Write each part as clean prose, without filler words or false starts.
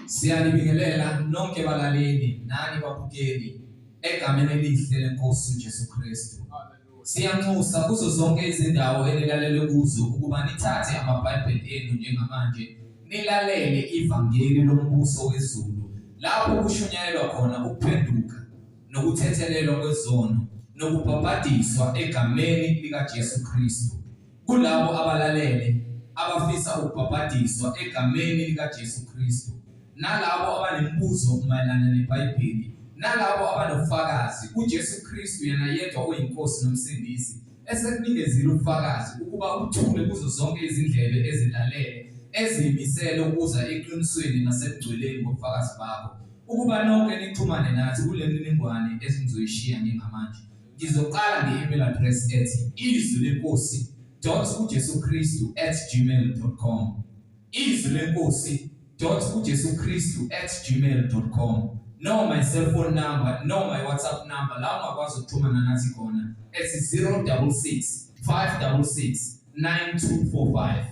Siyanibingelela nonke balaleli nani babukeli egameni elihle lenkosi uJesu Kristu. Siyanxusa kuzo zonke izindawo enilalele kuzo ukuba nithathe amaBhayibheli enu njengamanje nilalele ivangeli lombuso wezulu lapho kushunyayelwa khona ukuphenduka nokuthethelelwa kwezono nokubhabhadiswa egameni likaJesu Kristu. Kulabo abalalele abafisa ukubhabhadiswa egameni likaJesu Kristu, nalabo abanemibuzo mayelana neBhayibheli, nalabo abanobufakazi kuJesu Kristu yena yedwa oyiNkosi noMsindisi, esekunikezile ubufakazi ukuba uthule kuzo zonke izindlebe ezilalele eziyimisele ukuza eqinisweni nasebugcweleni bobufakazi bakho, ukuba nonke nixhumane nathi kule mininingwane esingizoyishiya njengamanje. Ngizoqala nge-email address ethi izwi lenkosi dot uJesu Kristu at gmail dot com, izwi lenkosi dot uJesu Kristu at gmail dot com, noma i-cellphone number noma i-WhatsApp number la ungakwazi ukuxhumana nathi khona ethi 066 566 9245,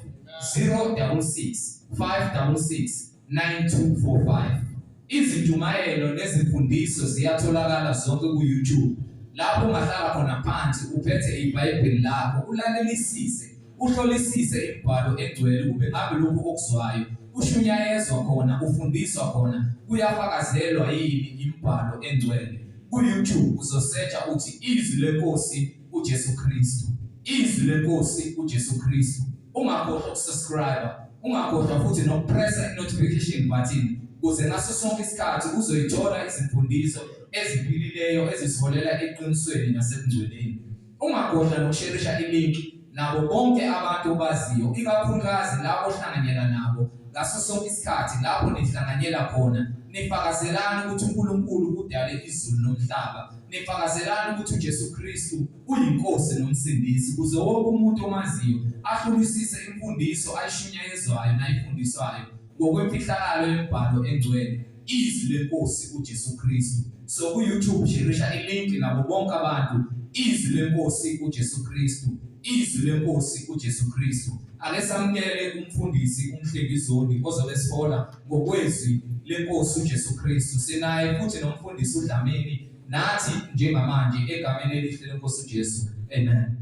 066 566 9245. Izintshumayelo nezimfundiso ziyatholakala zonke ku-YouTube lapho ungahlala khona phansi uphethe iBhayibheli lakho ulalelisise uhlolisise imibhalo egcwele kube ngabe lokhu okuzwayo kushunyayezwa khona ufundiswa khona kuyafakazelwa yini imibhalo engcwele. Ku-YouTube uzosearcha uthi izwi lenkosi uJesu Kristu, izwi lenkosi uJesu Kristu. Ungakhohlwa ukusubscribe, ungakhohlwa futhi nokupressa i-notification button ukuze ngaso sonke isikhathi uzoyithola izimfundiso eziphilileyo ezisiholela eqinisweni nasebungcweleni. Ungakhohlwa nokusherisha ilink nabo bonke abantu obaziyo, ikakhulukazi labo ohlanganyela nabo ngaso sonke isikhathi lapho nihlanganyela khona, nifakazelana ukuthi uNkulunkulu udale izulu nomhlaba, nifakazelana ukuthi uJesu Kristu uyiNkosi noMsindisi, ukuze wonke umuntu omaziyo ahlolisise imfundiso ayishunyayezwayo nayifundiswayo ngokwemfihlakalo yemibhalo engcwele, izwi lenkosi uJesu Kristu. So ku-YouTube sherisha ilink nabo bonke abantu, izwi lenkosi uJesu Kristu, izwi lenkosi uJesu Kristu. Ake samukele umfundisi uMhlengi Zondi ozobe esihola ngokwezwi lenkosi uJesu Kristu. Sinaye futhi nomfundisi uDlamini nathi njengamanje egameni elihle lenkosi uJesu. Amen.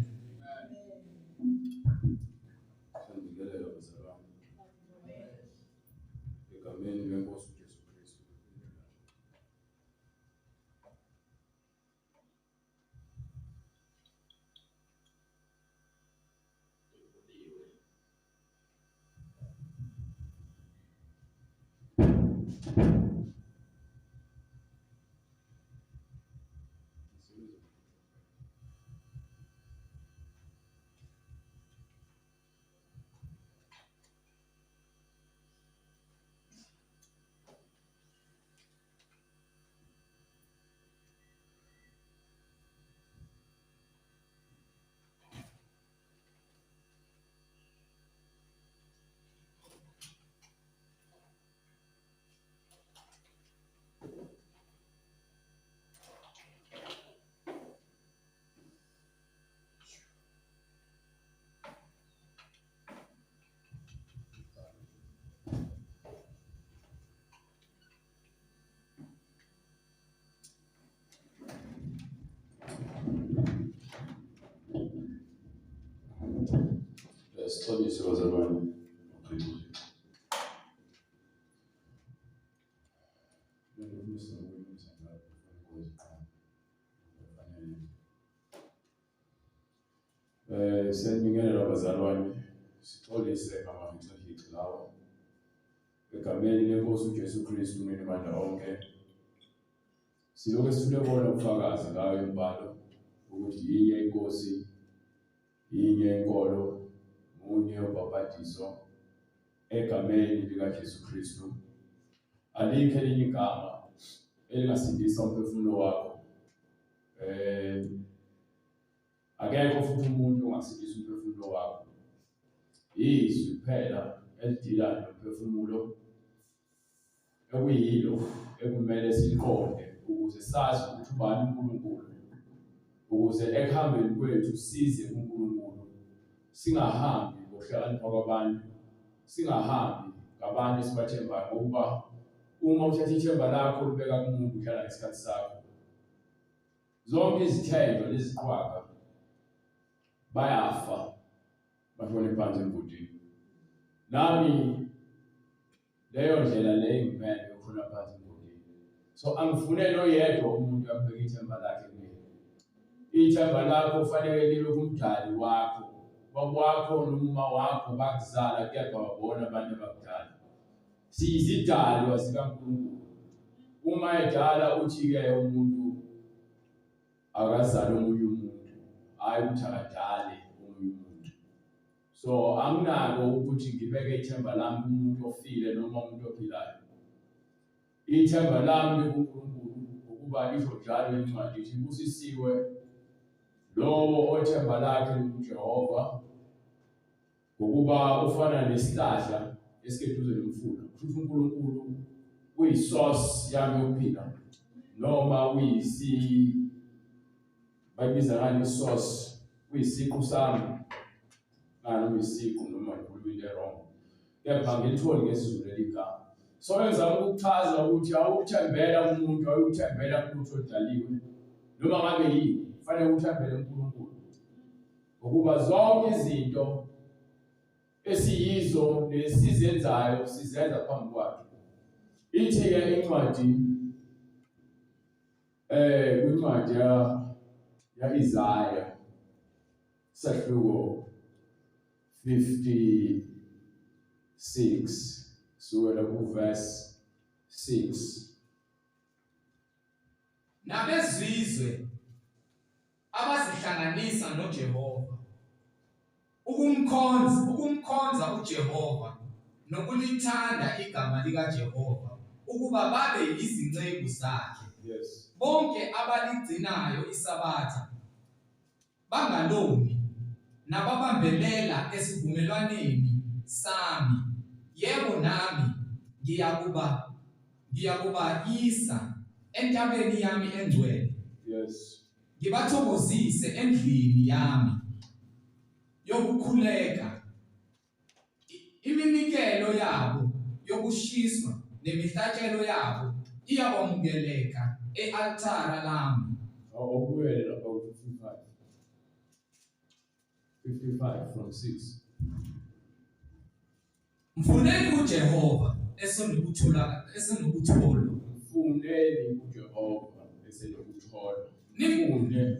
Sanibingelela bazalwane. Egameni lenkosi uJesu Kristu. Sixolise bazalwane. Siyanibingelela bazalwane, sixolise ngamahixihixi lawa. Egameni lenkosi uJesu Kristu uMninimandla onke, silokhu sifune bona ubufakazi ngayo imibhalo ukuthi yinye inkosi, yinye inkolo, munye ubhabhadiso egameni likaJesu Kristu. Alikho elinye igama elingasindisa umphefumulo wakho. Akekho futhi umuntu ongasindisa umphefumulo wakho. Izwi kuphela elidila nomphefumulo ekuyilo ekumele siliqonde ukuze sazi ukuthi ubani uNkulunkulu, ukuze ekuhambeni kwethu size kuNkulunkulu, singahambi ngokuhlakanipha kwabantu, singahambi ngabantu esibathembayo, ngokuba Uma uthatha ithemba lakho ulibeka kumuntu udlala ngesikhathi sakho. Zonke izithenjwa neziqhwaga bayafa bashone phansi emgodini. Nami leyo ndlela leyo ngimele yokushona phansi emgodini. So angifune noyedwa umuntu akubeka ithemba lakhe kumina. Ithemba lakho kufanele libe kumdali wakho. Ubaba wakho noma wakho bakuzala kepha wabona abantu abakudala. Siyizidalwa zikaNkulunkulu. Uma edala uthi-ke umuntu akazale omunye umuntu, hhayi ukuthi akadale omunye umuntu. So anginako ukuthi ngibeke ithemba lami kumuntu ofile noma umuntu ophilayo. Ithemba lami likuNkulunkulu ngokuba isho njalo incwadi ithi busisiwe lowo othemba lakhe likuJehova Ngokuba ufana nesihlahla esikeduze nomfula. Kusho ukuthi uNkulunkulu uyisource yami yokuphila noma uyisi bayibiza ngani isource uyisiqu sami ngani uyisiqu noma ngikhuluma into wrong kepha ngilitholi ngesiZulu leli gama so engizama ukuchaza ukuthi awukuthembela kumuntu awukuthembela kulutho oludaliwe noma ngabe yini kufanele uthembele kuNkulunkulu Ngokuba zonke izinto esiyizo nesizenzayo sizenza phambi kwakhe. Ithi-ke incwadi kwincwadi ya ya-Isaya sahluko 56 sukela kuverse 6. Nabezizwe abazihlanganisa noJehova ukumkhonza ukumkhonza uJehova nokulithanda igama likaJehova ukuba babe yizinceku zakhe. Yes. Bonke abaligcinayo isabatha bangaloni nababambelela esivumelwaneni sami, yebo nami ngiyakuba ngiyakubayisa entabeni yami engcwele. Yes. Ngibathokozise endlini yami yokukhuleka. Iminikelo yabo yokushiswa nemihlatshelo yabo iyakwamukeleka e-altare lami. Awubuyele lapha ku-55. 55 from 6. Mfuneni uJehova esenokuthola esenokutholwa. Mfuneni uJehova esenokutholwa. Nimfune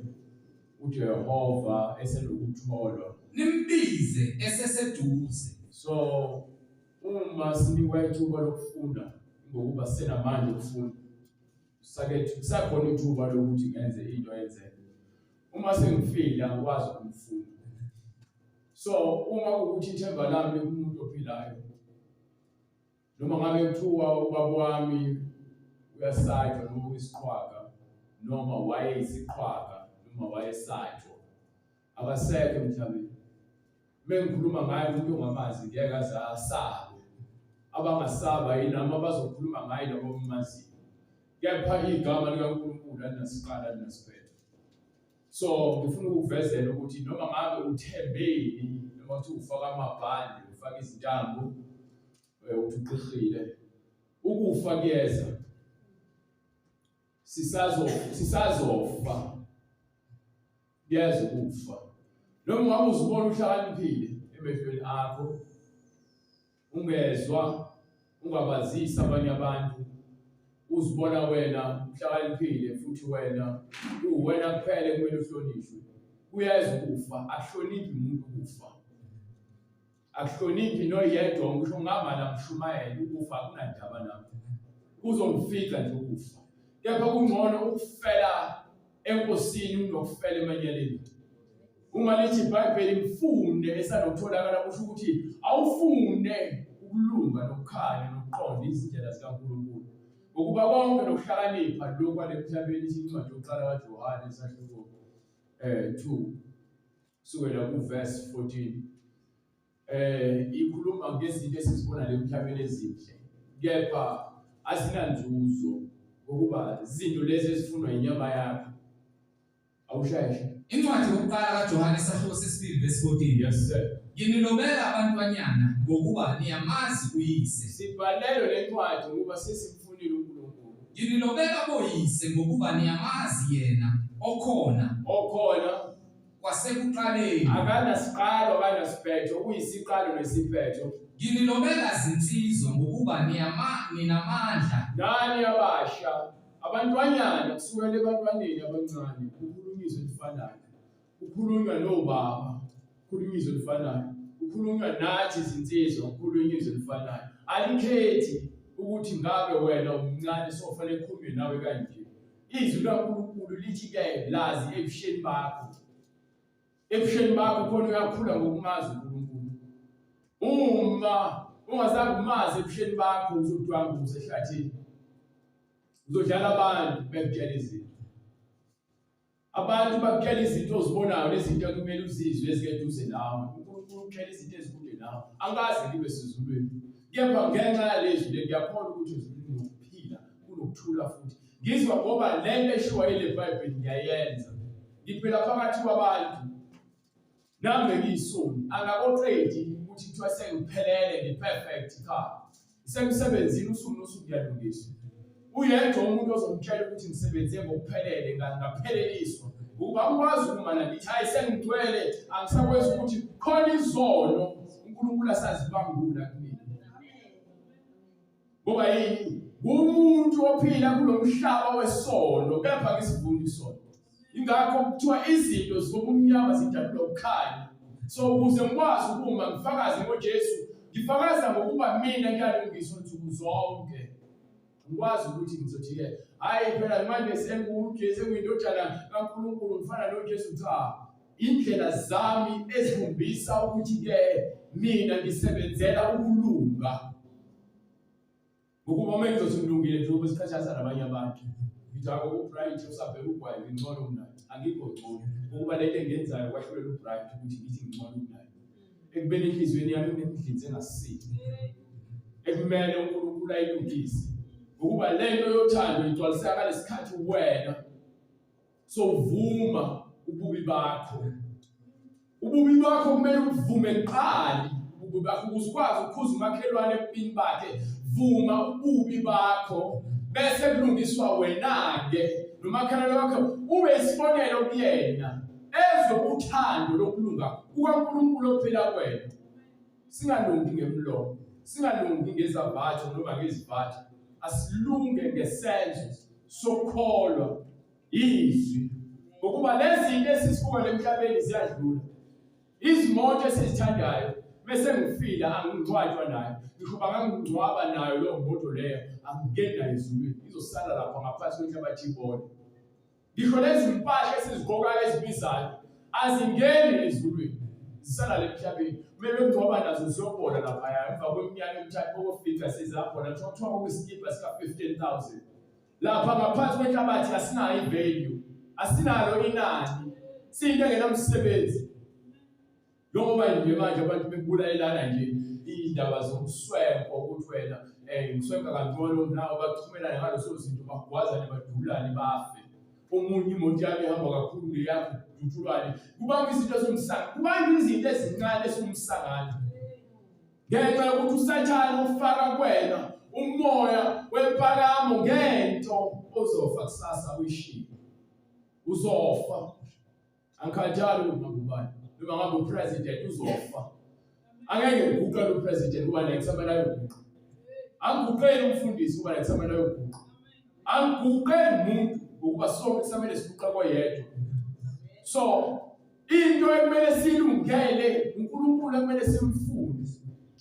uJehova esenokutholwa. Nimbize eseseduze. So uma sinikwa ithuba lokufunda ngokuba senamandla okufunda sake kusakhona ithuba lokuthi ngenze into eyenzeke. Uma sengifile angikwazi ukumfuna. So uma kuwukuthi ithemba lami likumuntu ophilayo noma ngabe kuthiwa ubaba wami uyasatshwa noma uyisiqhwaga noma wayeyisiqhwaga noma wayesatshwa akasekho emhlabeni mengikhuluma ngaye umuntu ongamazi ngeke aze asabe abangasaba yinami abazokhuluma ngaye labo abamaziyo kepha igama likaNkulunkulu alinasiqala alinasiphetho So ngifuna ukukuvezela ukuthi noma ngabe uthembeni noma kuthiwa ufaka amabhande ufaka izintambo uthi uqihile ukufa kuyeza sisazo sisazofa kuyeza ukufa noma ngabe uzibona uhlakaniphile emehlweni akho Ungezwa, ungabazisi abanye abantu, uzibona wena uhlakaniphile futhi wena uwena kuphela ekumele uhlonishwe. Kuyeza ukufa, akuhloniphi umuntu ukufa. Akuhloniphi noyedwa ngisho ngihamba namshumayela ukufa akunandaba nami. Kuzongifica nje ukufa. Kepha kungcono ukufela enkosini kunokufela emanyaleni. Uma lithi iBhayibheli mfune esanokutholakala kusho ukuthi awufune ukulunga nokukhanya nokuqonda izindlela zikaNkulunkulu. Ngokuba konke nokuhlakanipha lokhu kwale mhlabeni ithi incwadi yokuqala kaJohane isahluko 2 kusukela kuverse 14 ikhuluma ngezinto esizibona le emhlabeni ezinhle kepha azinanzuzo ngokuba izinto lezi ezifunwa inyama yakho Awusheshe. Incwadi yokuqala kaJohane isahluko sesibili verse 14. Yes sir. Nginilobela abantwanyana ngokuba niyamazi uyise. Sibhalelwe le ncwadi ngokuba sesimfunile Simfunile uNkulunkulu. Nginilobela boyise ngokuba niyamazi yena okhona. Okhona kwasekuqaleni. Akanasiqalo akanasiphetho, uyisiqalo nesiphetho. Nginilobela zinsizwa ngokuba niyama ninamandla. Nani abasha, abantwanyana kusukela ebantwaneni abancane kukhulunywa izwi elifanayo. Kukhulunywa nobaba, kukhulunywa izwi elifanayo. Kukhulunywa nathi izinsizwa, kukhulunywa izwi elifanayo. Alikhethi ukuthi ngabe wena umncane sofanele kukhulunywe nawe kanje. Izwi likaNkulunkulu lithi-ke lazi ebusheni bakho. Ebusheni bakho khona uyakhula ngokumazi uNkulunkulu. Uma ungazange umazi ebusheni bakho uzodwanguza ehlathini. Uzodlala abantu bekutshela izinto. Abantu bakutshela izinto ozibonayo nezinto ekumele uzizwe ezikeduze nawe. UNkulunkulu ukutshela izinto ezikude nawe. Angikaze ngibe sezulwini. Kepha ngenxa yalezwi le ngiyakholwa ukuthi ezulwini kunokuphila, kunokuthula futhi. Ngizwa ngoba le nto eshiwo yile Bhayibheli ngiyayenza. Ngiphila phakathi kwabantu. Nami bengiyisoni, angakoqedi ukuthi kuthiwa sengiphelele ngi-perfect, cha. Ngisemsebenzini usuku nosuku ngiyalungiswa. Uyedwa umuntu ozomtshela ukuthi ngisebenze ngokuphelele ngapheleliswa. Ngokuba angikwazi ukuma la ngithi hayi sengigcwele angisakwazi ukuthi khona izono uNkulunkulu asazibangula kumina. Ngoba yini? Ngumuntu ophila kulomhlaba wesono kepha ngisivuni isono. Ingakho kuthiwa izinto zobumnyama zidalulwa ukukhanya. So ukuze ngikwazi ukuma ngifakaze ngoJesu, ngifakaza ngokuba mina ngiyalungiswa nsuku zonke. Ngikwazi ukuthi ngizothi-ke hhayi phela manje senguJesu senguyindodana kaNkulunkulu ngifana noJesu cha. Indlela zami ezikhombisa ukuthi-ke mina ngisebenzela ukulunga. Ngokuba uma ngizothi ngilungile njengoba siqhathanisa nabanye abantu, ngithi akho uBright usabheka ugwayi ngingcono kunaye. Angikho ngcono. Ngokuba lento engiyenzayo kwahlulela uBright ukuthi ngithi ngingcono kunaye. Ekubeni enhliziyweni yami kunemidlinzi engasile. Ekumele uNkulunkulu ayilungise. Ngokuba lento yothando igcwaliseka ngalesikhathi wena sowuvuma ububi bakho ububi bakho kumele ubuvume kuqali ububi bakho ukuze ukwazi ukukhuza umakhelwane ebubini bakhe vuma ububi bakho bese kulungiswa wena-ke nomakhelwane wakho ube isibonelo kuyena ezwe uthando lokulunga kukaNkulunkulu ophila kuwena singalungi ngemlomo singalungi ngezavatho noma ngezivatho asilunge ngesenzo sokukholwa izwi ngokuba lezi zinto esizibukela emhlabeni ziyadlula izimoto esizithandayo bese ngifile angingcwatshwa nayo ngisho bangangingcwaba nayo leyo moto leyo angingeni nayo ezulwini izosala lapha ngaphansi kwenhlabathi ibona ngisho lezi mpahla esizigqokayo ezibizayo azingeni ezulwini zisala le emhlabeni kumele ngcwaba nazo ziyobola laphaya emva kweminyaka emithathu okofica sezakhona kuthiwa kuyisikibha sika-15000 Lapha ngaphansi kwenhlabathi asinayo ivalue, asinalo inani, siyinto engenamsebenzi. Njengoba nje manje abantu bebulalelana nje iy'ndaba zomswenko ukuthi wena um ngiswenka kangcono nawe baxhumelane ngaleso zinto bagwazane badubulane bafe. Omunye imoto yami ihamba kakhulu neyakho dutshulwane. Kubanga izinto ezomsangano, kubanga izinto ezincane esiwumsangano. Ngenxa yokuthi uSathane ufaka kuwena umoya wempakamo ngento ozofa kusasa uyishiye. Uzofa. Angikhathali ukuthi ngabe ubani. Noma ngabe upresident uzofa. Angeke ngiguqe lo president kuba naye kusamele ayoguqa. Angiguqeli umfundisi kuba naye kusamele ayoguqa. Angiguqeli umuntu ngokuba sonke kusamele siguqe koyedwa. So Into ekumele siyilungele uNkulunkulu ekumele simfune.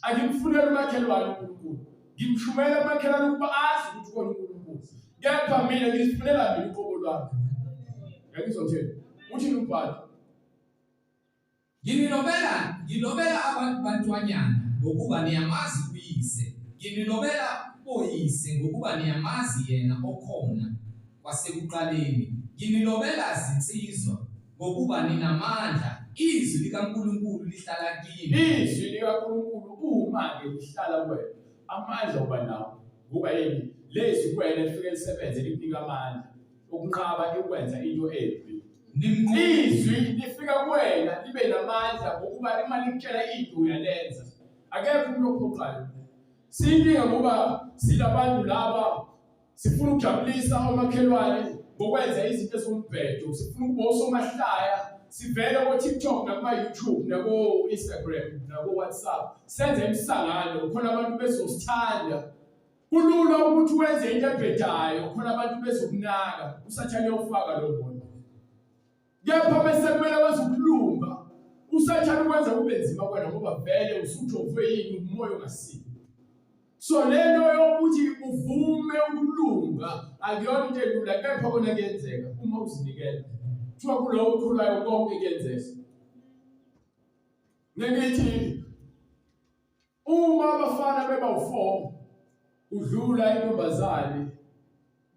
Angimfuneli umakhelwane uNkulunkulu. Ngimshumela umakhelwane ukuba azi ukuthi ukhona uNkulunkulu. Kepha mina ngizifunela mina uqobo lwami. Ngiyakuzwa uthini? Uthini umbhalo? Nginilobela, ngilobela abantu bantwanyana ngokuba niyamazi uyise. Nginilobela boyise ngokuba niyamazi yena okhona kwasekuqaleni. Nginilobela zinsizwa Ngokuba ninamandla, izwi likaNkulunkulu lihlala kini. Izwi likaNkulunkulu uma-ke lihlala kuwena, amandla uba nawo. Ngoba yini? Lezwi kuwena lifike lisebenze likunika amandla okunqaba ukwenza into embi. Izwi lifika kuwena libe namandla ngokuba uma likutshela into uyalenza. Akekho umuntu ophoqayo. Siyinkinga ngoba silabantu laba Sifuna ukujabulisa omakhelwane ngokwenza izinto eziwumbhedo, sifuna ukuba osomahlaya, sivele ko-TikTok nakuma-YouTube nako-Instagram nako-WhatsApp, senze imisangano khona abantu bezosithanda. Kulula ukuthi wenze into ebhedayo khona abantu bezokunaka, uSathane uyawufaka lowo moya. Kepha bese kumele wenze ukulunga, uSathane ukwenza kube nzima kwena ngoba vele usujovwe yini umoya ongasile. So lento yokuthi uvume ukulunga akuyona into elula kepha kona kuyenzeka uma uzinikela. Kuthiwa kulowo okhulayo konke kuyenzeka. Ngithi uma abafana beba u-4 udlula intombazane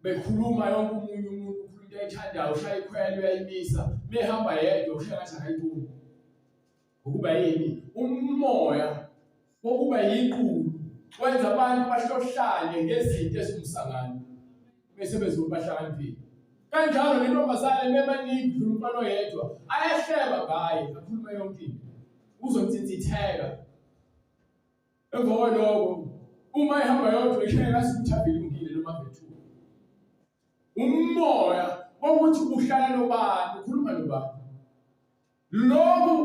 bekhuluma yonke umunye umuntu ukhuluma into ayithandayo ushaya ikhwelo uyayimisa mehamba yedwa ushaya ngathi akayiboni ngokuba yini umoya wokuba yiqulu wenza abantu bahlohlane ngezinto eziwumsangano bese bezoba bahlakaniphile kanjalo nentombazane memaningi kudlula umfana oyedwa ayahleba ngaye akhulume yonke into uzontsitsitheka emva kwaloko uma ehamba yodwa ishaya ngathi ukuthi avilungile noma vethuka umoya wokuthi uhlala nobani ukhuluma nobani lokhu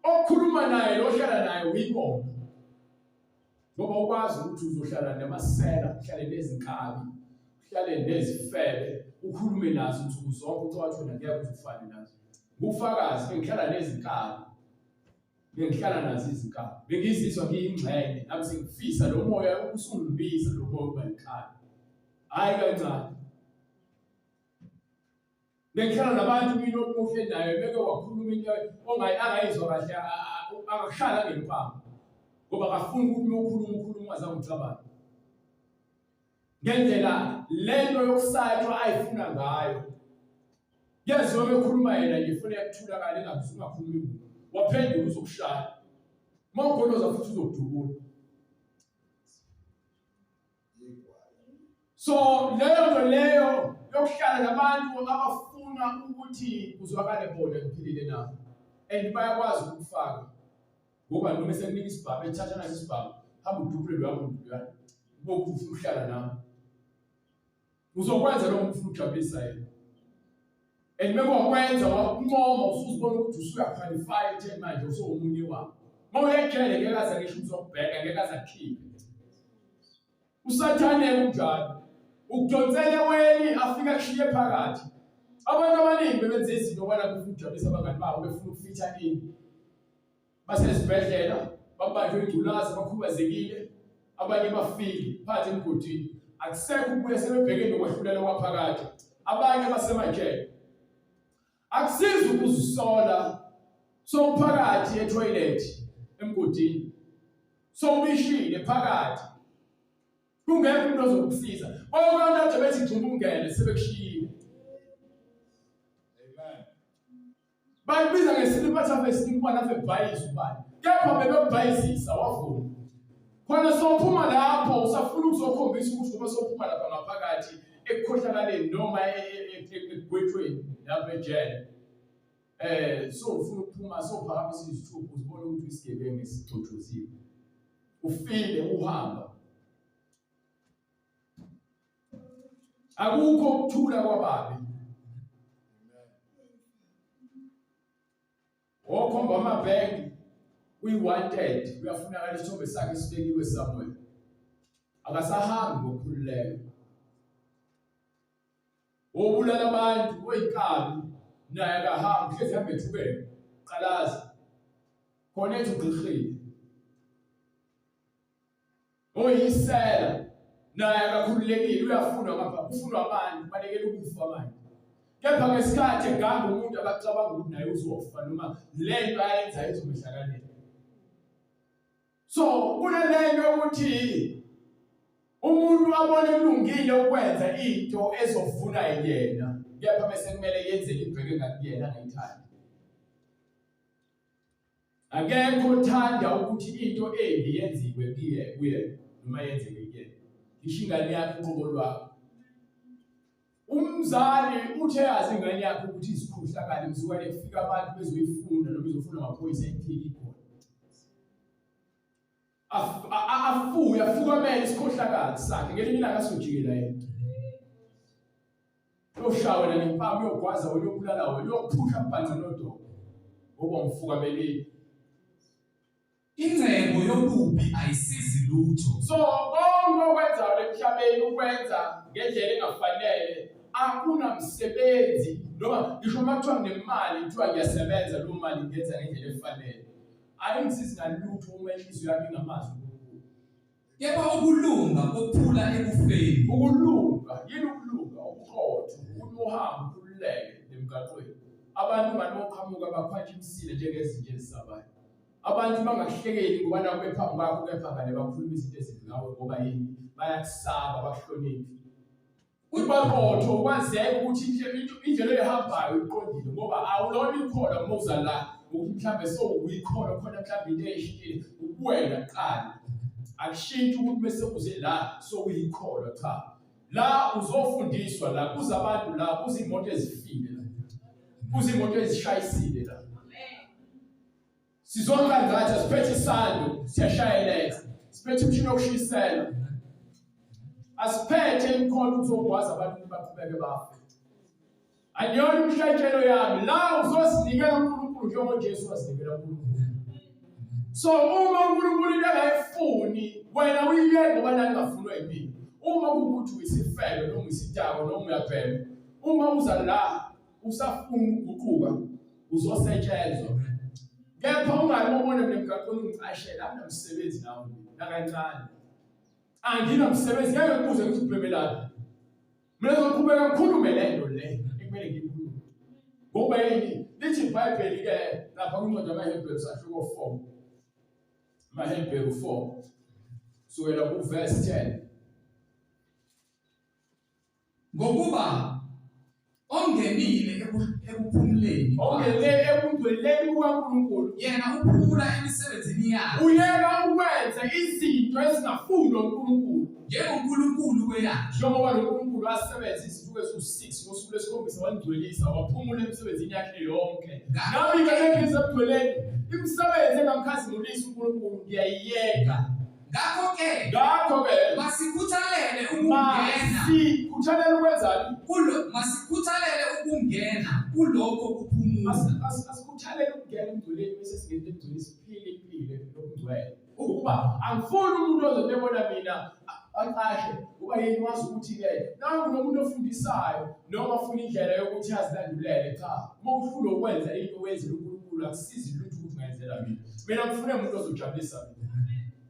okhuluma naye lohlala naye uyibona ngoba ukwazi ukuthi uzohlala namasela uhlale nezinkabi uhlale nezifebe ukhulume nazo nsuku zonke ucabathe wena ngeke uze ufane nazo ngufakazi bengihlala nezinkabi bengihlala nazo izinkabi bengizizwa ngiyingxenye nami sengifisa lo moya usungibiza lo moya ukuba inkabi hhayi kancane Bengihlala nabantu mina omuhle naye beke wakhuluma into ongayi angayizwa kahle akakuhlala ngempama ngoba akafuni ukuthi uma ukhuluma ukhuluma ungazange ucabange ngendlela lento yokusatshwa ayifuna ngayo yezwa bekhuluma yena nje ifuna yakuthulakala engakhulumi muntu waphendula uzokushaya uma ugoloza futhi uzokudubula So leyo nto leyo yokuhlala nabantu abafuna ukuthi kuzwakale bona ngiphilile na and bayakwazi ukufaka ngoba noma esekunika isibhamu ethatha naso isibhamu hamba udubule loya muntu loya ngoba ufuna ukuhlala nami uzokwenza lokho ufuna ukujabulisa yena and mekungakwenza wakuncoma usuzibona ukuthi usuyaqualify ekutheni manje usuwomunye wabo uma uyejele ngeke aze ngisho uzokubheka ngeke aze akukhiphe usathane kunjalo ukudonsela eweni afika kushiye phakathi abantu abaningi bebenza izinto kwana kufuna ukujabulisa abangani babo befuna ukufitha in basezibhedlela babanjwe ingculazi bakhubazekile abanye bafile phakathi emgodini akusekho ukubuya sebebhekene nokwahlulela kwaphakade abanye basemajele akusizi ukuzisola sowuphakathi etoilet emgodini sowubishile phakathi kungekho umuntu ozokusiza bonke abantu ade bethi gxuma ungene sebekushiyile Bayibiza ngesintu bathi ave isintu ubani ave bhayiza ubani. Kepha bebebhayizisa wavuma. Khona sophuma lapho usafuna ukuzokhombisa ukuthi ngoba sophuma lapha ngaphakathi ekukhohlakaleni noma e, e, e, ekugwetshweni lapha ejele. So ufuna ukuphuma sophakamisa izithupha uzibona ukuthi isigebengu esixoxoziwe. Ufile uhamba. Akukho ukuthula kwababi. Okhomba amabhenki uyi-wanted uyafunakala isithombe sakhe sibekiwe somewhere. Akasahambi ngokukhululeka. Obulala abantu oyinkabi naye akahambi hlezi hambe ethubeni qalaza khona ethi ugqirhile Oyisela naye akakhululekile uyafunwa ngapha ufunwa abantu balekela ukufa manje. Kepha ngesikhathi eganga umuntu akacabanga ukuthi naye uzofa noma lento ayenza izomehlakalela. So kunalento yokuthi umuntu abone kulungile ukwenza into ezofuna yena kepha bese kumele yenzeke ibheke ngakuyena angayithandi. Akekho othanda ukuthi into embi yenziwe kuye kuye noma yenzeke kuyena. Ngisho ingane yakho uqobo lwakho. Umzali uthe yazi ingane yakhe ukuthi izikhohlakale mzukwane kufika abantu bezoyifunda noma izofuna amaphoyisa ekuthini ikhona. Afuye afukamele isikhohlakali sakhe ngelinye ilanga asojikela yena. Uyoshaya wena ngempama, uyogwaza wena, uyobulala wena, uyokuphusha kubhanqe nodonga. Ngoba umfukamelile. Ingcebo yobubi ayisizi lutho. So konke okwenzayo emhlabeni ukwenza ngendlela engafanele akunamsebenzi noma ngisho uma kuthiwa nginemali kuthiwa ngiyasebenza leyo mali ngenza ngendlela efanele ayingisizi ngalutho uma inhliziyo yami ingamazi uNkulunkulu. Kepha ukulunga kophula ekufeni. Ukulunga yini ukulunga? Ubuqotho, ukuthi uhambe ukhululeke emgaqweni. Abantu ngathi boqhamuka bakhwatsha imisile njengezinja ezisabayo. Abantu bangakuhlekeli ngoba nakho bephambi kwakho kepha ngale bakhuluma izinto ezimbi ngawe ngoba yini? Bayakusaba, abakuhloniphi. Ukuba qotho ukwazeka ukuthi indlela oyihambayo iqondile ngoba awulona ikholwa uma uza la ukuthi mhlawumbe sowuyikholwa khona mhlawumbe into eyishintshile ubuwena kuqala. Akushintshi ukuthi bese uze la sowuyikholwa cha. La uzofundiswa la kuza abantu la kuza imoto ezifile la. Kuza imoto ezishayisile la. Sizoncangatha siphethe isando siyashayelela. Siphethe umshini wokushisela. Asiphethe imikhonto ukuzogwaza abantu ukuthi baqhubeke bafe. Angiyona imihlatshelo yami la uzosinikela uNkulunkulu njengoJesu wasinikela uNkulunkulu. So uma uNkulunkulu into engayifuni wena uyiyeke ngoba nani ngafunwa impilo. Uma kuwukuthi uyisifebe noma uyisidakwa noma uyabhema, uma uza la usafuna ukuguquka uzosetshenzwa kepha ungabe ubone mina emgaqweni ungicashela anginamsebenzi nawe nakancane anginamsebenzi ngeke ngikubuze ukuthi ubhemelani mina ngizoqhubeka ngikhulume le nto le ekumele ngiyikhulume ngoba yini lithi ibhayibheli-ke lapha kwincwadi yamahebheru sahluko 4 amahebheru 4 sukela kuvesi 10 Ngokuba ongenile ekuphumuleni Ongenile ebungcweleni bukaNkulunkulu yena uphumula emisebenzini yakhe uyeka ukwenza izinto ezingafunwa uNkulunkulu njengoNkulunkulu kweyakhe njengoba lo Nkulunkulu wasebenza izinsuku eziwu-6 ngosuku lwesikhombisa wangcwelisa waphumula emisebenzini yakhe yonke nami-ke mengisemgcweleni imisebenzi engamkhazimulisi uNkulunkulu ngiyayiyeka Ngakho-ke Ngakho-ke masikhuthalele ukungena masikhuthalele ukwenzani? Kulo masikhuthalele ukungena kulokho kuphumula. Asikhuthalele ukungena emngcweleni bese singena emngcweleni siphile impilo yobungcwele. Ukuba angifuni umuntu ozobe ebona mina aqashe kuba yini wazi ukuthi-ke nangu nomuntu ofundisayo noma afuna indlela yokuthi azilandulele cha uma uhlulwe ukwenza into wenzela uNkulunkulu akusizi lutho ukuthi ungayenzela mina mina ngifune umuntu ozojabulisa mina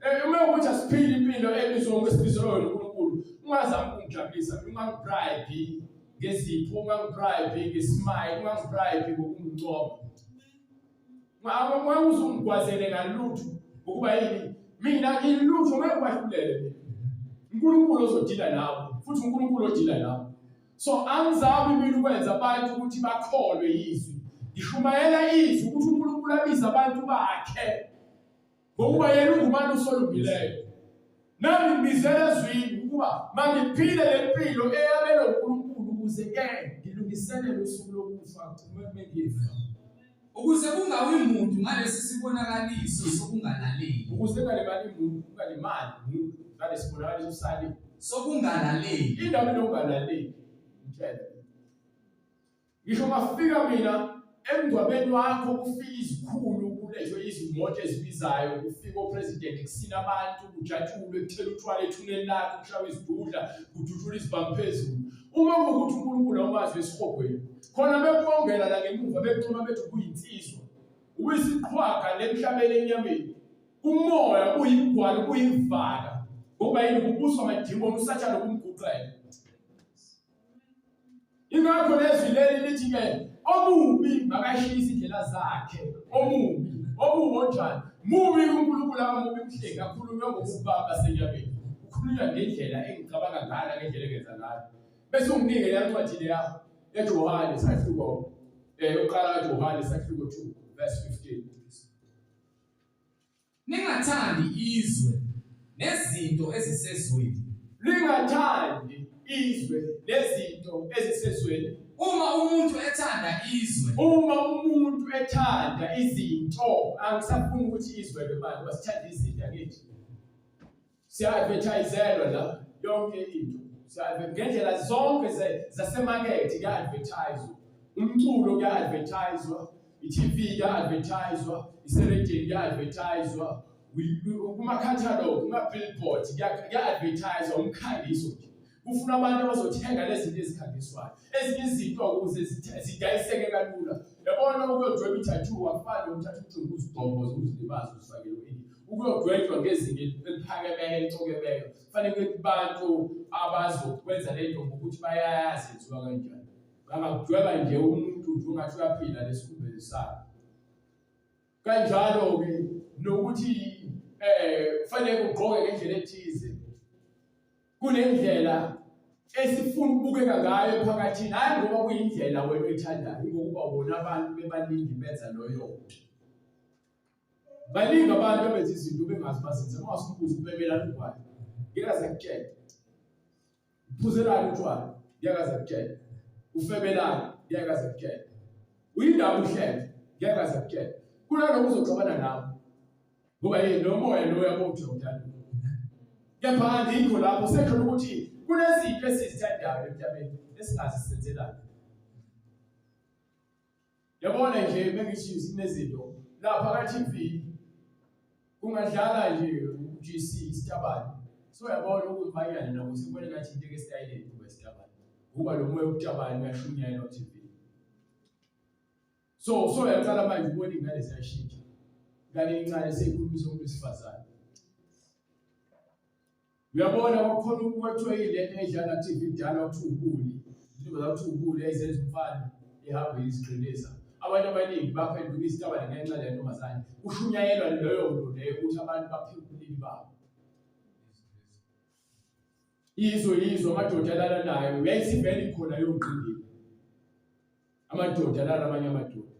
Eh, uma ukuthi asiphile impilo ebizwa ngokwesibizo loyo uNkulunkulu, ungazami ukungijabulisa, ungangibribe ngezipho, ungangibribe ngesmile, ungangibribe ngokungincoma. Ngeke uzungigwazele ngalutho ngokuba yini? Mina ngilutho ngeke kwahlulele mina. uNkulunkulu ozodila nawe futhi uNkulunkulu odila nawe. So angizami mina ukwenza abantu ukuthi bakholwe yizwi. Ngishumayela izwi ukuthi uNkulunkulu abize abantu bakhe. Ngokuba yena ungubani usolungileyo. Nami ngibizela ezwini ukuba mangiphile le mpilo eyabelwe uNkulunkulu ukuze ke ngilungiselele usuku lokufa mengifa. Ukuze kungawi muntu ngalesi sibonakaliso sokungalaleli. Ukuze kungalimali muntu, kungalimali muntu ngalesi sibonakaliso sali sokungalaleli. Indaba enokungalaleli ngitshele. Ngisho ngafika mina emngcwabeni wakho kufika izikhulu kulethwe izimoto ezibizayo kufika opresident kusina abantu kujatshulwe kuthela utshwala ethuneni lakho kushawa izidudla kudutshulwa izibhamu phezulu uma kuwukuthi uNkulunkulu awumazi esihogweni khona bekubongela la ngemuva bekuncoma bethi kuyinsizwa uyisiqhwaga lemhlabeni enyameni umoya uyigwala uyivaka ngoba yini kubuswa amadimoni usathane kumguqela Ingakho lezwi leli lithi-ke omubi makashiye izindlela zakhe omubi omubi onjani mubi uNkulunkulu akamubi mhleki akhulunywa ngokubaba senyameni ukhulunywa ngendlela engicabanga ngayo nangendlela engenza ngayo bese unginike leya ncwadi leya yaJohane sahluko yokuqala kaJohane sahluko 2 verse 15 Ningathandi izwe nezinto ezisezweni. Ningathandi izwe nezinto ezisezweni. Uma umuntu ethanda izwe. Uma umuntu ethanda izinto, angisafuni ukuthi izwe ke manje, ngoba sithanda izinto angithi. Siya-advertiselwa la yonke into. Ngendlela zonke zasemakethe kuya-advertise, umculo kuya-advertise, i-TV kuya-advertise, iserediyeni kuya-advertise, kuma-catalogue, kuma-billboard kuya-advertise, umkhangiso nje. Kufuna abantu abazothenga lezi zinto ezikhangiswayo. Ezinye izinto ukuze zidayiseke kalula. Yabona ukuyodweba i-tattoo akufani nokuthatha ucingo uzigqoboze uzilimaze uzifakele u-ink. Ukuyodwetshwa ngezinga eliphakemeyo elicokemeyo. Kufanele kube kubantu abazokwenza le nto ngokuthi bayayazi yenziwa kanjani. Bangakudweba nje umuntu nje ungathi uyaphila lesikhumbeni sakhe. Kanjalo-ke nokuthi kufanele ugqoke ngendlela ethize. Kunendlela esifuna ukubukeka ngayo emphakathini, hhayi ngoba kuyindlela wena oyithandayo, ingokuba bona abantu bebaningi benza loyo nto. Baningi abantu abenza izinto bengazi bazenze, uma usubuza ubebelani ugwayi, ngeke aze akutshele. Uphuzelani utshwala, ngeke aze akutshele. Ufebelani, ngeke aze akutshele. Uyindaba uhlelo, ngeke aze akutshele. Kunaloko uzoxabana nawe. Ngoba yini lo moya lo uyabo uthi uthanda. Kepha angikho lapho sesho ukuthi kunezinto esizithandayo emhlabeni esingazi sizenzelani. Yabona nje bengithi kunezinto lapha ka TV kungadlala nje uGC isitabane. So yabona ukuvayana nako sibone ngathi into ekesitayeleni kuba isitabane. Kuba lo moya wokutabane uyashunyayelwa ku TV. So yaqala manje ubona ingane ziyashintsha. Ingane encane seyikhulumisa umuntu wesifazane. Uyabona kwakhona kwathiwa yilento edlala TV kudala kuthiwa ubuli. Into zakuthiwa ubuli yayizenza umfana ehamba iziqinisa. Abantu abaningi baphenduka izitabane ngenxa le ntombazane. Kushunyayelwa leyo nto leyo ukuthi abantu baphike ubulili babo. Yizo yizo amadoda alala nayo yayisivele ikhona yongqingili. Amadoda alala amanye amadoda.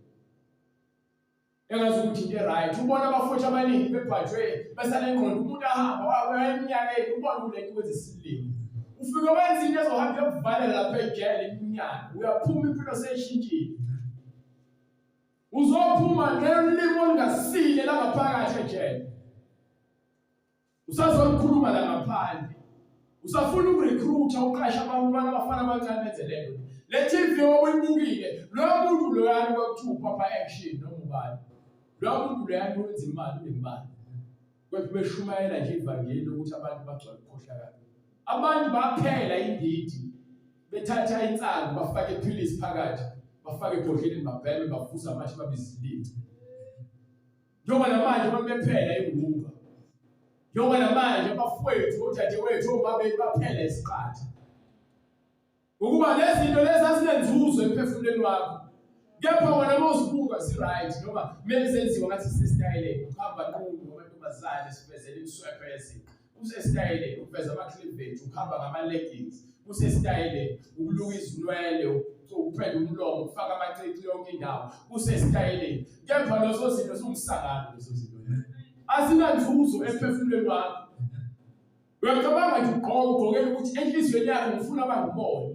Engazi ukuthi into right ubona abafowethu abaningi bebhajwe besale ngqondo umuntu ahamba waya eminyakeni ubona ulento kwenza isilimo ufike wenza into ezohamba iyokuvalela lapha ejele iminyaka uyaphuma impilo seyishintshile uzophuma ngelimi olungasile langaphakathi ejele Usazolikhuluma la ngaphandle. Usafuna ukurecruiter uqashe abantwana abafana abancane benze lento. Le TV obuyibukile, loyo muntu loyani kwakuthiwa upapa action noma ubani. Loyo muntu loyani wenza imali unemali. Kwephi beshumayela nje ivangeli lokuthi abantu bagcwale ukukhohlakala. Abantu baphela indidi bethatha insangu bafake iphilisi phakathi, bafake ebhodleleni babheme bavuza amashe babizilile. Njengoba namanje abantu bephela iwunga. Njengoba namanje abafowethu, odadewethu, omama baphela isiqatha. Ukuba lezi zinto lezi azinenzuzo emphefumulweni wakho. Kepha wena uma uzibuka zi-right noma kumele zenziwe ngathi zisesitayeleni ukuhamba nqunu amantombazane sivezela imiswephe yezinto kusesitayeleni ukuveza ama-cleavage ukuhamba ngama-leggings kusesitayeleni ukuluka izinwele ukupenda umlomo ukufaka amacici yonke indawo kusesitayeleni kepha lezo zinto ziwumsangano lezo zinto azinanzuzo emphefumulweni wakho uyacabanga nje ugqoka ugqokela ukuthi enhliziyweni yakho ngifuna bangibone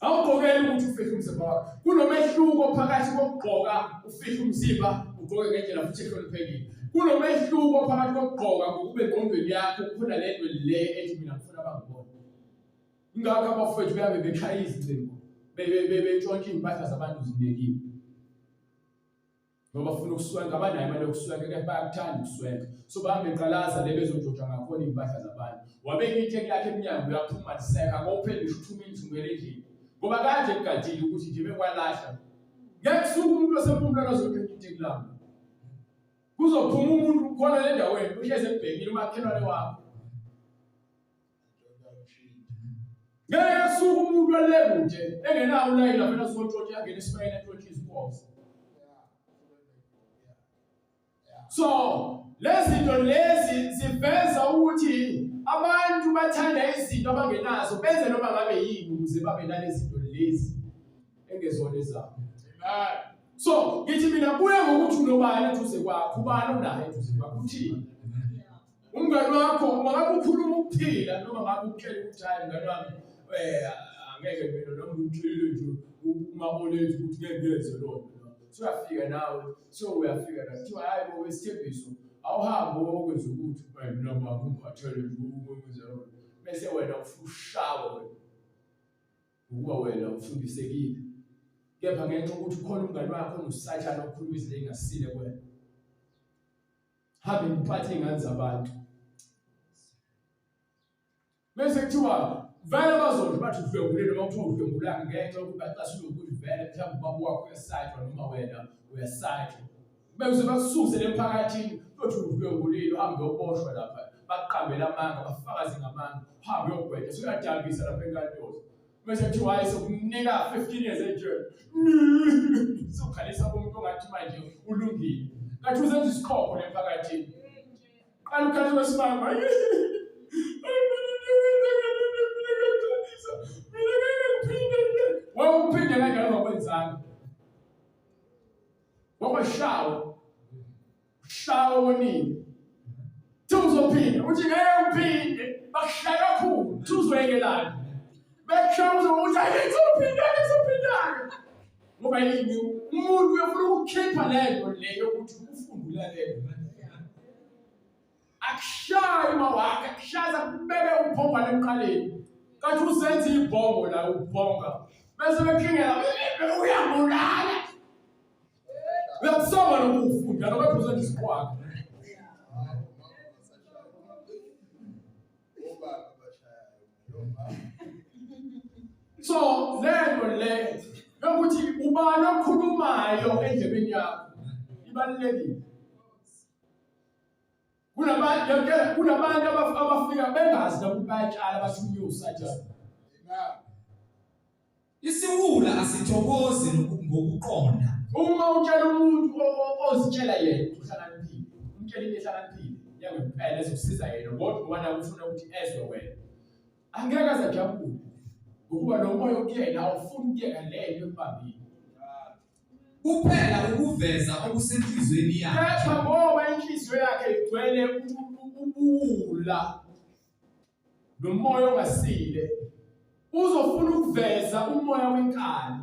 Awugqokeli ukuthi ufihle umzimba wakho. Kunomehluko phakathi kokugqoka ufihle umzimba ugqoke ngendlela futhi ehloniphekile. Kunomehluko phakathi kokugqoka ngokube engqondweni yakho kukhona le nto le ethi mina ngifuna bangibone. Ingakho abafowethu behambe beshaya izincingo bentshontsha iy'mpahla zabantu zinekiwe. Ngoba bafuna ukuswenka abanayo imali yokuswenka kepha bayakuthanda ukuswenka. So bahambe beqalaza le bezojoja ngakhona iy'mpahla zabantu. Wabeka iteki lakhe emnyango uyaphuma liseka kophela ngisho uthuma indlu ungena endlini. Ngoba kade kugadile ukuthi nje bekwalahla. Ngeke kusuke umuntu osempumulweni ozotshontsha iteki lami. Kuzophuma umuntu khona le ndaweni uhlezi ebhekile umakhelwane wakho. Ngeke asuke umuntu ale kude engenawo ulayini avele azontshontsha angene esibayeni antshontshe izinkomo. So lezi zinto lezi ziveza ukuthi abantu bathanda izinto abangenazo benze noma ngabe yini ukuze babe nalezi zinto lezi engezona ezabo. So ngithi mina kuya ngokuthi unobani eduze kwakho, ubani onaye eduze kwakho uthini? Umngani wakho uma ngabe ukhuluma ukuphila noma ngabe ukutshela ukuthi hayi mngani wami eh angeke mina noma ngikutshelile nje uma olethu ukuthi ngeke ngenze loo nto. Suyafika nawe, so uyafika la kuthiwa hayi bo wesithembiso. Awuhambe okwenza ukuthi mina baba ungiphathele nje ukwenza bese wena ufuna ushawe wena. Ukuba wena ufundisekile. Kepha ngenxa yokuthi ukhona umngane wakho onosathane okhuluma izinto ezingasile kuwena. Hambe ngiphathe ingane zabantu. Bese kuthiwa vele bazondla bathi udlwengule noma kuthiwa udlwengulanga ngenxa yokuthi bacasulwe ukuthi vele mhlawumbe ubaba wakho uyasayitshwa noma wena uyasayitshwa. Bese bakususe lemphakathini uyothi udlwengulile uhambe uyoboshwa lapha bakuqambele amanga bafakaze ngamanga uhambe uyogwetshwa suyadabisa lapha enkantolo. Bese kuthiwa hayi sokunika 15 years ejele. Sokhalisa umuntu ongathi manje ulungile. Ngathi uzenza isikhokho lemphakathini. Qala ukhathi wesimama. Wawuphinde kanjalo wakwenzanga. Wakwashawa. Ushawa wonini. Thi uzophinda uthi ngeke uphinde bakushaya kakhulu thi uzoyekelani. Bekushaya uzokuthi ayizophinda ayizophinda. Ngoba yini umuntu uyafuna ukukhipha lento le yokuthi ufunde ulalela. Akushayi uma wakhe akushaza kubeke ubhongwane emqaleni. Kathi usenza ibhongo la ubhonga. Bese beklingela uyabulala. Uyakusaba nokufunda lokho uzenza isiqwaka. So lento le yokuthi ubani okhulumayo endlebeni yakho ibalulekile. Kunabantu kunabantu abafika bengazi nokuthi bayatshala bathi unyusa nje. Isiwula asithokozi ngokuqonda. Uma utshela umuntu ozitshela yena ukuthi uhlakaniphile, umtshela into ehlakaniphile yangempela ezokusiza yena kodwa ngoba nawe ufuna ukuthi ezwe wena. Angeke aze ajabule ngokuba lo moya okuyena awufuni ukuyeka le nto ekubambile. Kuphela ukuveza okusenhliziyweni yakhe. Kepha ngoba inhliziyo yakhe igcwele ubuwula nomoya ongasile uzofuna ukuveza umoya wenkani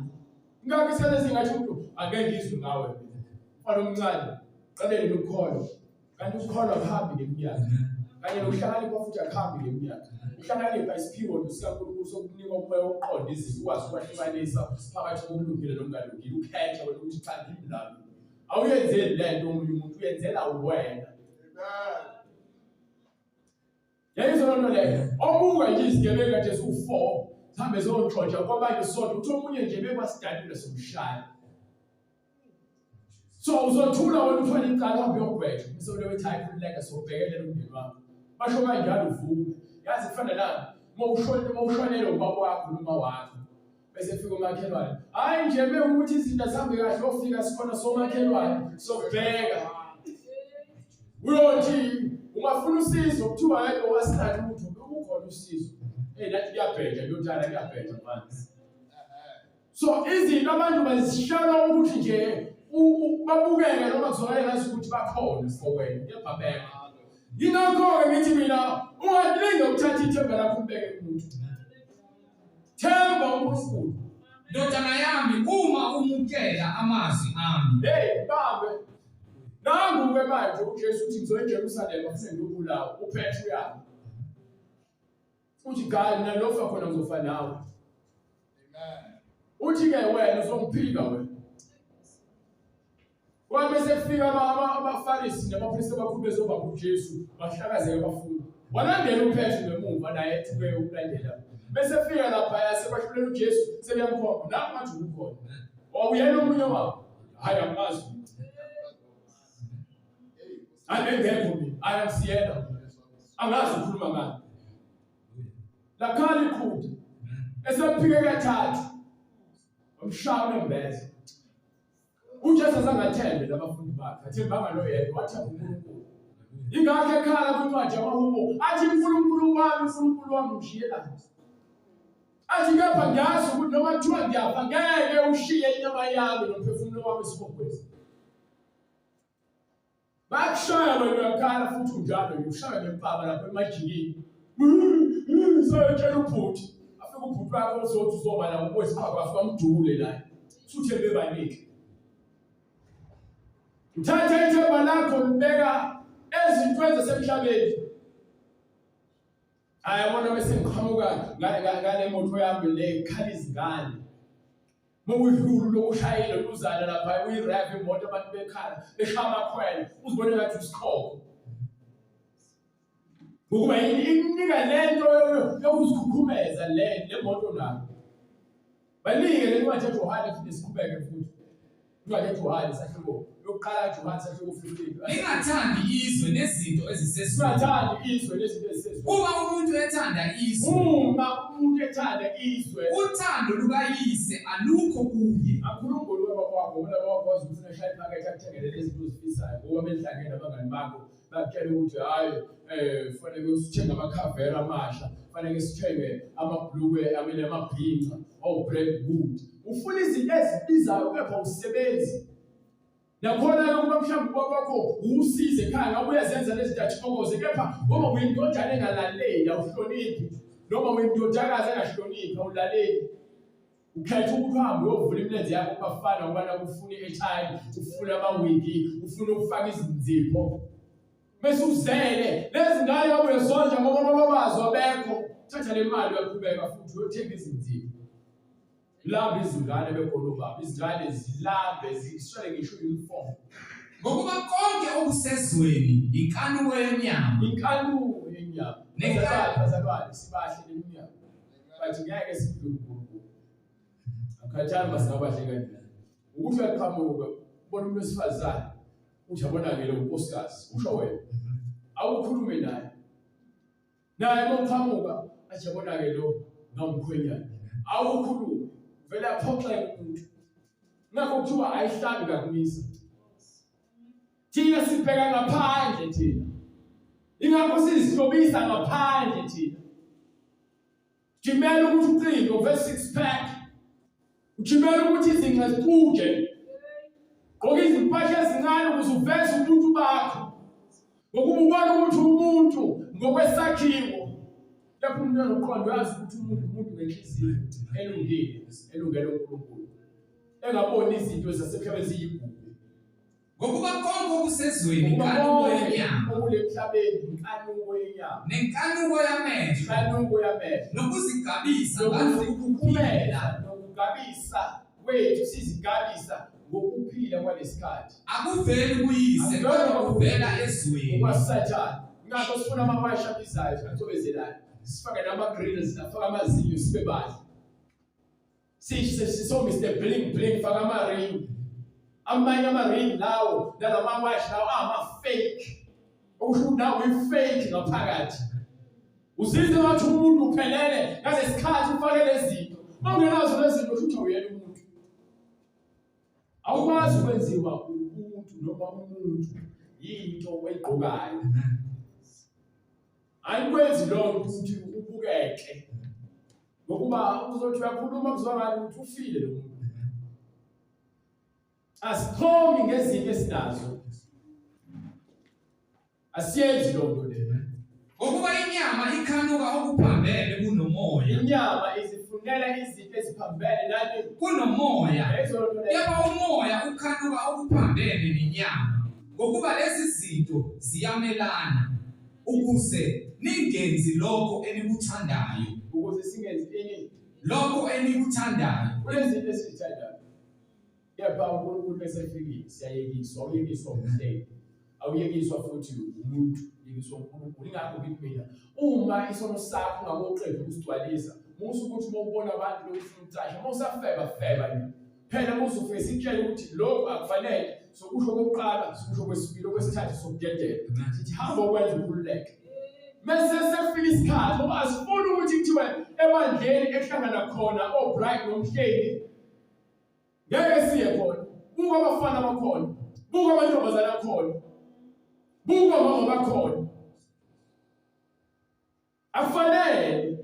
ngakho isikhathi esingathi umuntu angeke ngizwe ngawe mina mfana omncane qaleni ukukholwa kanti ukukholwa kuhambi ngeminyaka kanye nokuhlakanipha futhi akuhambi ngeminyaka ukuhlakanipha isiphiwo sikaNkulunkulu sokunika umoya wokuqonda izinto ukwazi ukwahlukanisa phakathi kokulungile nokungalungile ukhethe wena ukuthi cha ngimi lami awuyenzeli le nto omunye umuntu uyenzela wena Yayizwa loo nto leyo. Obuka nje izigebengu kade ziwu-four zihambe ziyontshontsha kwabanye sodwa uthi omunye nje bekwasidalule somshaya. So uzothula wena uthwale icala uhambe uyogwetshwa bese uleyo ethi hayi khululeka sobhekelela umndeni wakho. Basho kanjalo uvume. Yazi kufana nani? Uma ushone uma ushonelwe ubaba wakho noma wakho bese fika umakhelwane. Hayi nje mewukuthi izinto azihambe kahle ofika sikhona somakhelwane sobheka. Uyothi ungafuna usizo kuthiwa hayi owasikhathi ukuthi ukukhona usizo. Hey nathi kuyabheja kuyothala kuyabheja manje. So izinto abantu bazishela ukuthi nje babukeke noma kuzwakale ngazi ukuthi bakhona for wena kepha beka. Yingakho-ke ngithi mina ungalinge ukuthatha ithemba lakho ubeke kumuntu. Themba uNkulunkulu. Ndodana yami, uma umukela amazwi ami. Hey, bambe. Nangu ke manje uJesu uthi ngizoya eJerusalema futhi ngiyobulawa. UPetru uyama. Uthi gayi mina lofa khona ngizofa nawe. Amen. Uthi ke wena uzongiphika wena. Kwabe sekufika abaFarisi nabapristi abakhulu bezobamba uJesu, bahlakazeka abafundi. Walandela uPetru ngemuva naye ethuke ukulandela. Bese fika lapha sekwahlulela uJesu sebeyamkhomba. Nangu manje ukhona. Wawuyena omunye wabo. Hayi angimazi. Hayi bengekho mina. Hayi angisiyena. Angazi ukhuluma ngani. Lakhala iqhude. Esephike kathathu. Wamshaya unembeza. UJesu azange athembe labafundi bakhe, athembanga noyedwa, wathemba uNkulunkulu. Ingakho ekhala kwincwadi yamaHubo athi uNkulunkulu wami, uNkulunkulu wami ngishiyelani? Athi kepha ngiyazi ukuthi noma kuthiwa ngiyafa ngeke ushiye inyama yami nomphefumulo wami esihogweni. Bakushaya wena uyakhala futhi unjalo nje ushaya ngempama lapho emajikini. Seyotshela ubhuti. Afike ubhuti wakho uzothi uzoba la ukwesiqhwa kwafika umdule la. Usuthembe baningi. Uthatha ithemba lakho libeka Ezintweni zasemhlabeni. Ayabona bese ngiqhamuka ngale moto yami le khala izingane. Mawudlula lokushayela luzana lapha uyi-rev imoto abantu bekhala beshaya amakhwela uzibone ngathi usikhokho. Ngokuba ikunika lento yokuzikhukhumeza le le moto nayo. Baningi le ncwadi yaJohane futhi siqhubeke futhi. Incwadi yaJohane sahluko yokuqala Johane sahluko 15. Ningathandi izwe nezinto ezisezweni. Ningathandi izwe nezinto ezisezweni. Uma umuntu ethanda izwe. Uma umuntu ethanda izwe. Uthando lukayise alukho kuye. Akhuluma ngolwaba kwakho, ngoba laba wakho wazi ukuthi unashaya iphakethe akuthengele lezi zinto ozifisayo ngoba benihlangene nabangani bakho bakutshela ukuthi hhayi um kufanele sithenge amakhavera amasha kufanele sithenge amabhlukwe amele amabhinca o-brand wood ufuna izinto ezibizayo kepha usebenzi nakhona-ke ukuba mhlawumbe ubaba wakho uwusize ekhaya ngabe uyazenza lezi zinto athokoze kepha ngoba uyindodana engalaleli awuhloniphi noma uyindodakazi engahloniphi awulaleli Ukhetha ukuthi uhambe uyovula imilenze yakho kubafana ngoba nakho ufuna i-airtime, ufuna amawigi, ufuna ukufaka izinzipho. Bese uzele lezi ngane ngabe uyozondla ngoba baba bazo abekho. Thatha le mali uyaqhubeka futhi uyothenga izinzipho. Lambe izingane bekhona ubaba, izingane zilambe ziswele ngisho uniform. Ngokuba konke okusezweni inkanuko yenyama. Inkanuko yenyama. Nenkanuko bazalwane sibahle leminyaka. But ngeke sidlule uNkulunkulu. Akukhathali uma singabahle kanjani. Ukuthi uyaqhamuka ubona umuntu wesifazane uthi yabona-ke lo nkosikazi usho wena. Awukhulume naye. Naye uma uqhamuka athi yabona-ke lo ngawumkhwenyana. Awukhulume. Vele aphoxeke umuntu. Ngakho kuthiwa ayihlabi kakumisa. Thina sibheka ngaphandle thina. Ingakho sizihlobisa ngaphandle thina. Jimela ukuthi uqine uve six pack. Ujimela ukuthi izinqa ziquje. Gqoka izimpahla ezincane ukuze uveze ubuntu bakho. Ngokuba ubona ukuthi umuntu ngokwesakhiwo lapho umuntu anoqondo uyazi ukuthi umuntu umuntu ngenhliziyo elungile elungele uNkulunkulu engaboni izinto zasemhlabeni ziyigugu Ngokuba konke okusezweni inkanuko yenyama, okulemhlabeni inkanuko yenyama, nenkanuko yamehlo, inkanuko yamehlo, nokuzigabisa nokuzikhukhumeza, nokugabisa kwethu sizigabisa ngokuphila kwalesikhathi akuveli kuyise kodwa kuvela ezweni kwaSathane. Ngakho sifuna amawashi abizayo acobezelayo, sifake nama-grills, afake amazinyo sibe bahle. Sisho so Mr Bling Bling faka ama ring. Amanye ama ring lawo nalama watch lawo ama fake. Okusho ukuthi nawe uyi fake ngaphakathi. Uzizwe ngathi umuntu uphelele ngalesikhathi ufake lezi zinto. Uma ungenazo lezi zinto futhi awuyena umuntu. Awukwazi ukwenziwa umuntu noma umuntu yinto oyigqokayo. Ayikwenzi loo nto ukuthi ubukeke. Ngokuba uzothi uyakhuluma kuzwakala ukuthi ufile lo muntu. Asixhomi ngezinto esinazo. Asiyenzi loo nto leyo. Ngokuba inyama ikhanuka okuphambene kunomoya. Inyama izifunela izinto eziphambene nani? Kunomoya. Lezo nto leyo. Kepha umoya ukhanuka okuphambene nenyama. Ngokuba lezi zinto ziyamelana ukuze ningenzi lokho enikuthandayo. Ukuze singenzi ini? Lokho enikuthandayo. Kunezinto esizithandayo. Kepha uNkulunkulu mesefikile siyayekiswa, awuyekiswa umhleli. Awuyekiswa futhi umuntu, uyekiswa uNkulunkulu. Ingakho ngithi mina uma isono sakho ungakoqedi ukusigcwalisa, musa ukuthi uma ubona abantu lokhu ufuna ukucasha, uma usafeba feba nje. Phela uma uzofike sikutshele ukuthi lokhu akufanele, sokusho kokuqala, sokusho kwesibili, okwesithathu sokudedela. Sithi hamba ukwenza ukhululeke. Mese sekufika isikhathi ngoba asifuni ukuthi kuthiwe ebandleni ekuhlangana khona oBright nomhleli ngeke siye khona. Buka abafana bakhona, buka amantombazane akhona, buka omama bakhona. Akufanele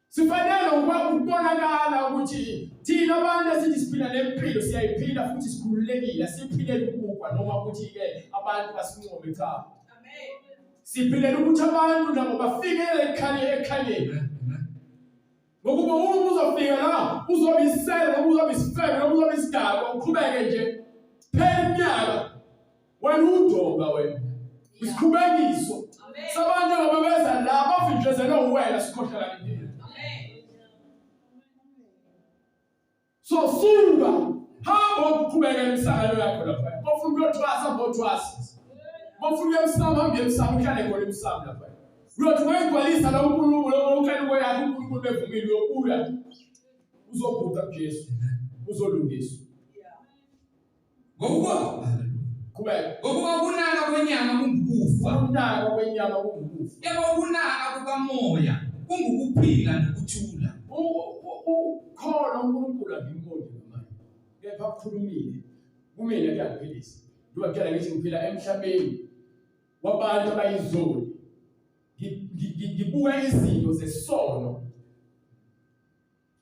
sifanele ukubonakala ukuthi thina abantu esithi siphila lempilo siyayiphila futhi sikhululekile asiphileli ukubukwa noma ukuthi-ke abantu basincome cha siphilela ukuthi abantu nabo bafikele ekhanyeni ngokuba uma uzofika la uzobe isele noma uzobe isifebe noma uzobe isidakwa uqhubeke nje phela iminyaka wena udonga wena. Isikhubekiso sabantu ababeza la bavinjezelwe uwena sikhohlakala impilo. So suka hamba uqhubeke emsakalo yakho lapha. Bofuna ukuyothwasa bothwasa. Bofuna ukuya emsamo hamba emsamo uhlale khona emsamo lapha. Uyothi mayigcwalisa la uNkulunkulu lo nkanuko yakho uNkulunkulu bevumile uyobuya uzobhuqa kuJesu uzolungiswa. Ngokuba Qhubeka. Ngokuba ukunaka kwenyama kungukufa. Ukunaka kwenyama kungukufa. Kepha ukunaka kukamoya kungukuphila nokuthula. Ukhona uNkulunkulu angimboni ngamanje. Kepha kukhulumile. Kumina kuyangiphilisa. Njengoba kutshela ngithi ngiphila emhlabeni wabantu abayizoni. Ngibuka izinto zesono.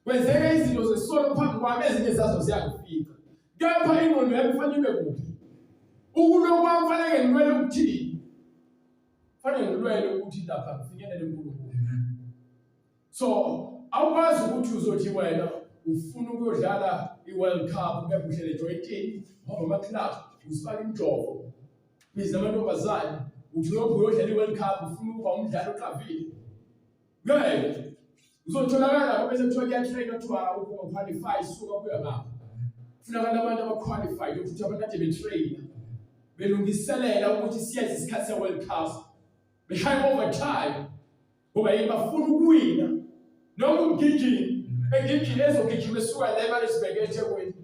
Kwenzeka izinto zesono phambi kwami ezinye zazo ziyangifica. Kepha ingqondo yami kufanele ibe kuphi? Ukulwa kwami kufanele ngilwele ukuthini? Kufanele ngilwele ukuthi lapha ngifinyelele uNkulunkulu. So awukwazi ukuthi uzothi wena ufuna ukuyodlala i-World Cup kepha uhlele ejoyintini, uhamba ama-club, uzifaka imijovo, biza amantombazane, uthi ulokhu uyodlala i-World Cup ufuna ukuba umdlali oqavile. Ngeke. Uzotholakala lapho bese kuthiwa kuyatrainwa kuthiwa uqualify suka kuya ngapha. Kufunakala abantu abaqualified ukuthi abantu kade betraina belungiselela ukuthi siyeza isikhathi se-World Cup. Beshaya overtime ngoba yini bafuna ukuwina. Noma umgijimi egijima ezogijima esuka la eMaritzburg eThekwini.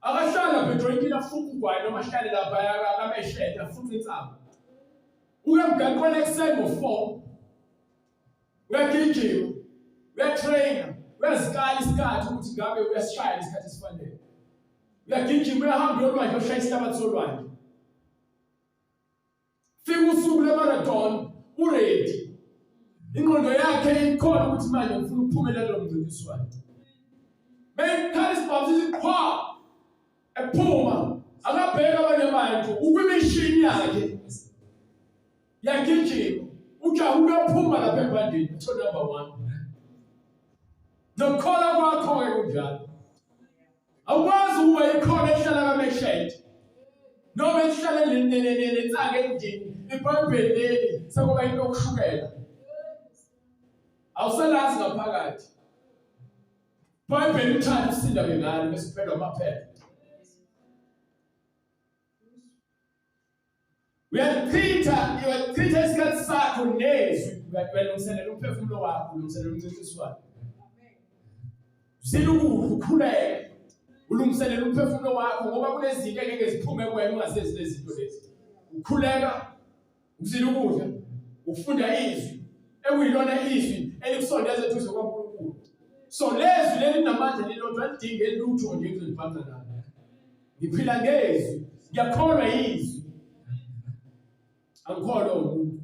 Akahlala lapha ejoyintini afuqe ugwayi noma ahlale lapha kameshede afuqe insangu. Uya emgaqweni ekuseni ngo-four uyagijima uyatrayina uyazikala isikhathi ukuthi ngabe uyasishaya isikhathi esifanele. Uyagijima uyahamba uyolwandle uyoshaya isihlabathi solwandle. Fika usuku lwemarathon uready. Ingqondo yakhe ikhona ukuthi manje ngifuna ukuphumelela lo mncintiswano. Beyikhala isibhamu sithi qhwa ephuma akabheka abanye abantu ukwimishini yakhe yagijima ujaha uyophuma lapha ebhandeni utho number 1 nokukholwa kwakho-ke kunjalo Awukwazi ukuba ikhona ehlala kameshede noma ehlala nensaka endlini ibhayibheli leli sekuba into yokushukela awusalazi ngaphakathi ibhayibheli uthanda usinda ngalo bese uphelwa amaphepha Uyachitha, uyachitha isikhathi sakho nezwi, uyalungiselela umphefumulo wakho, ulungiselela umncintiswano. Zila ukudla, ukhuleke. Ulungiselela umphefumulo wakho ngoba kunezinto engeke ziphume kuwena ungazenzi lezi zinto lezi. Ukhuleka, uzila ukudla, ufunda izwi, ekuyilona izwi elikusondeza eduze kwaNkulunkulu. So lezwi leli linamandla lilodwa alidinge lutho nje kuzolibhanqa nalo. Ngiphila ngezwi, ngiyakholwa yizwi. Angikholwa umuntu,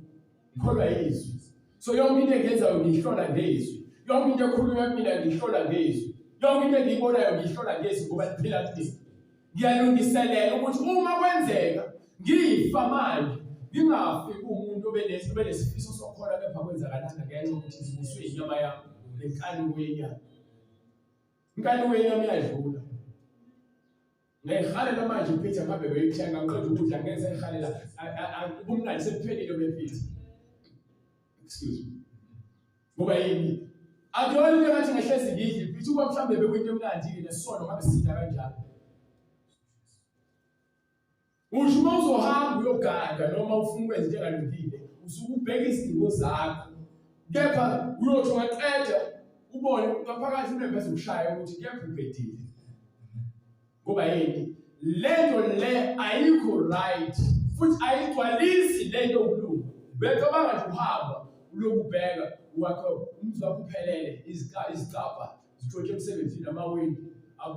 ngikholwa yizwi. So yonke into engiyenzayo ngiyihlola ngezwi. Yonke into ekhulunywa kumina ngiyihlola ngezwi. Yonke into engiyibonayo ngiyihlola ngezwi ngoba liphila kumina. Ngiyalungiselela ukuthi uma kwenzeka ngifa manje ngingafi kuwumuntu obenesifiso sokukholwa kepha kwenzakalanga ngenxa yokuthi ngibuswe inyama yami nenkanuko yenyama. Inkanuko yenyama iyadlula. Ngayihalela manje ipizza ngabe beyithenga ngiqeda ukudla ngenze ngihalela ubumnandi sebuphelile bepizza. Excuse me. Ngoba yini? Akuyona into engathi ngehlezi ngidle ipizza ukuba mhlawumbe bekuyinto emnandi-ke nesono ngabe sidla kanjalo. Usho uma uzohamba uyogada noma ufuna ukwenza into engalungile, usuke ubheka izidingo zakho. Kepha uyothi ungaqeda ubone ngaphakathi unembeza ukushaya ukuthi kepha ubhedile. Ngoba yini? Lento le ayikho right futhi ayigcwalisi lento ukulunga. Uyacabanga nje uhamba uloku ubheka wakho umzi wakho uphelele izicabha zitshontshe emsebenzini amawindi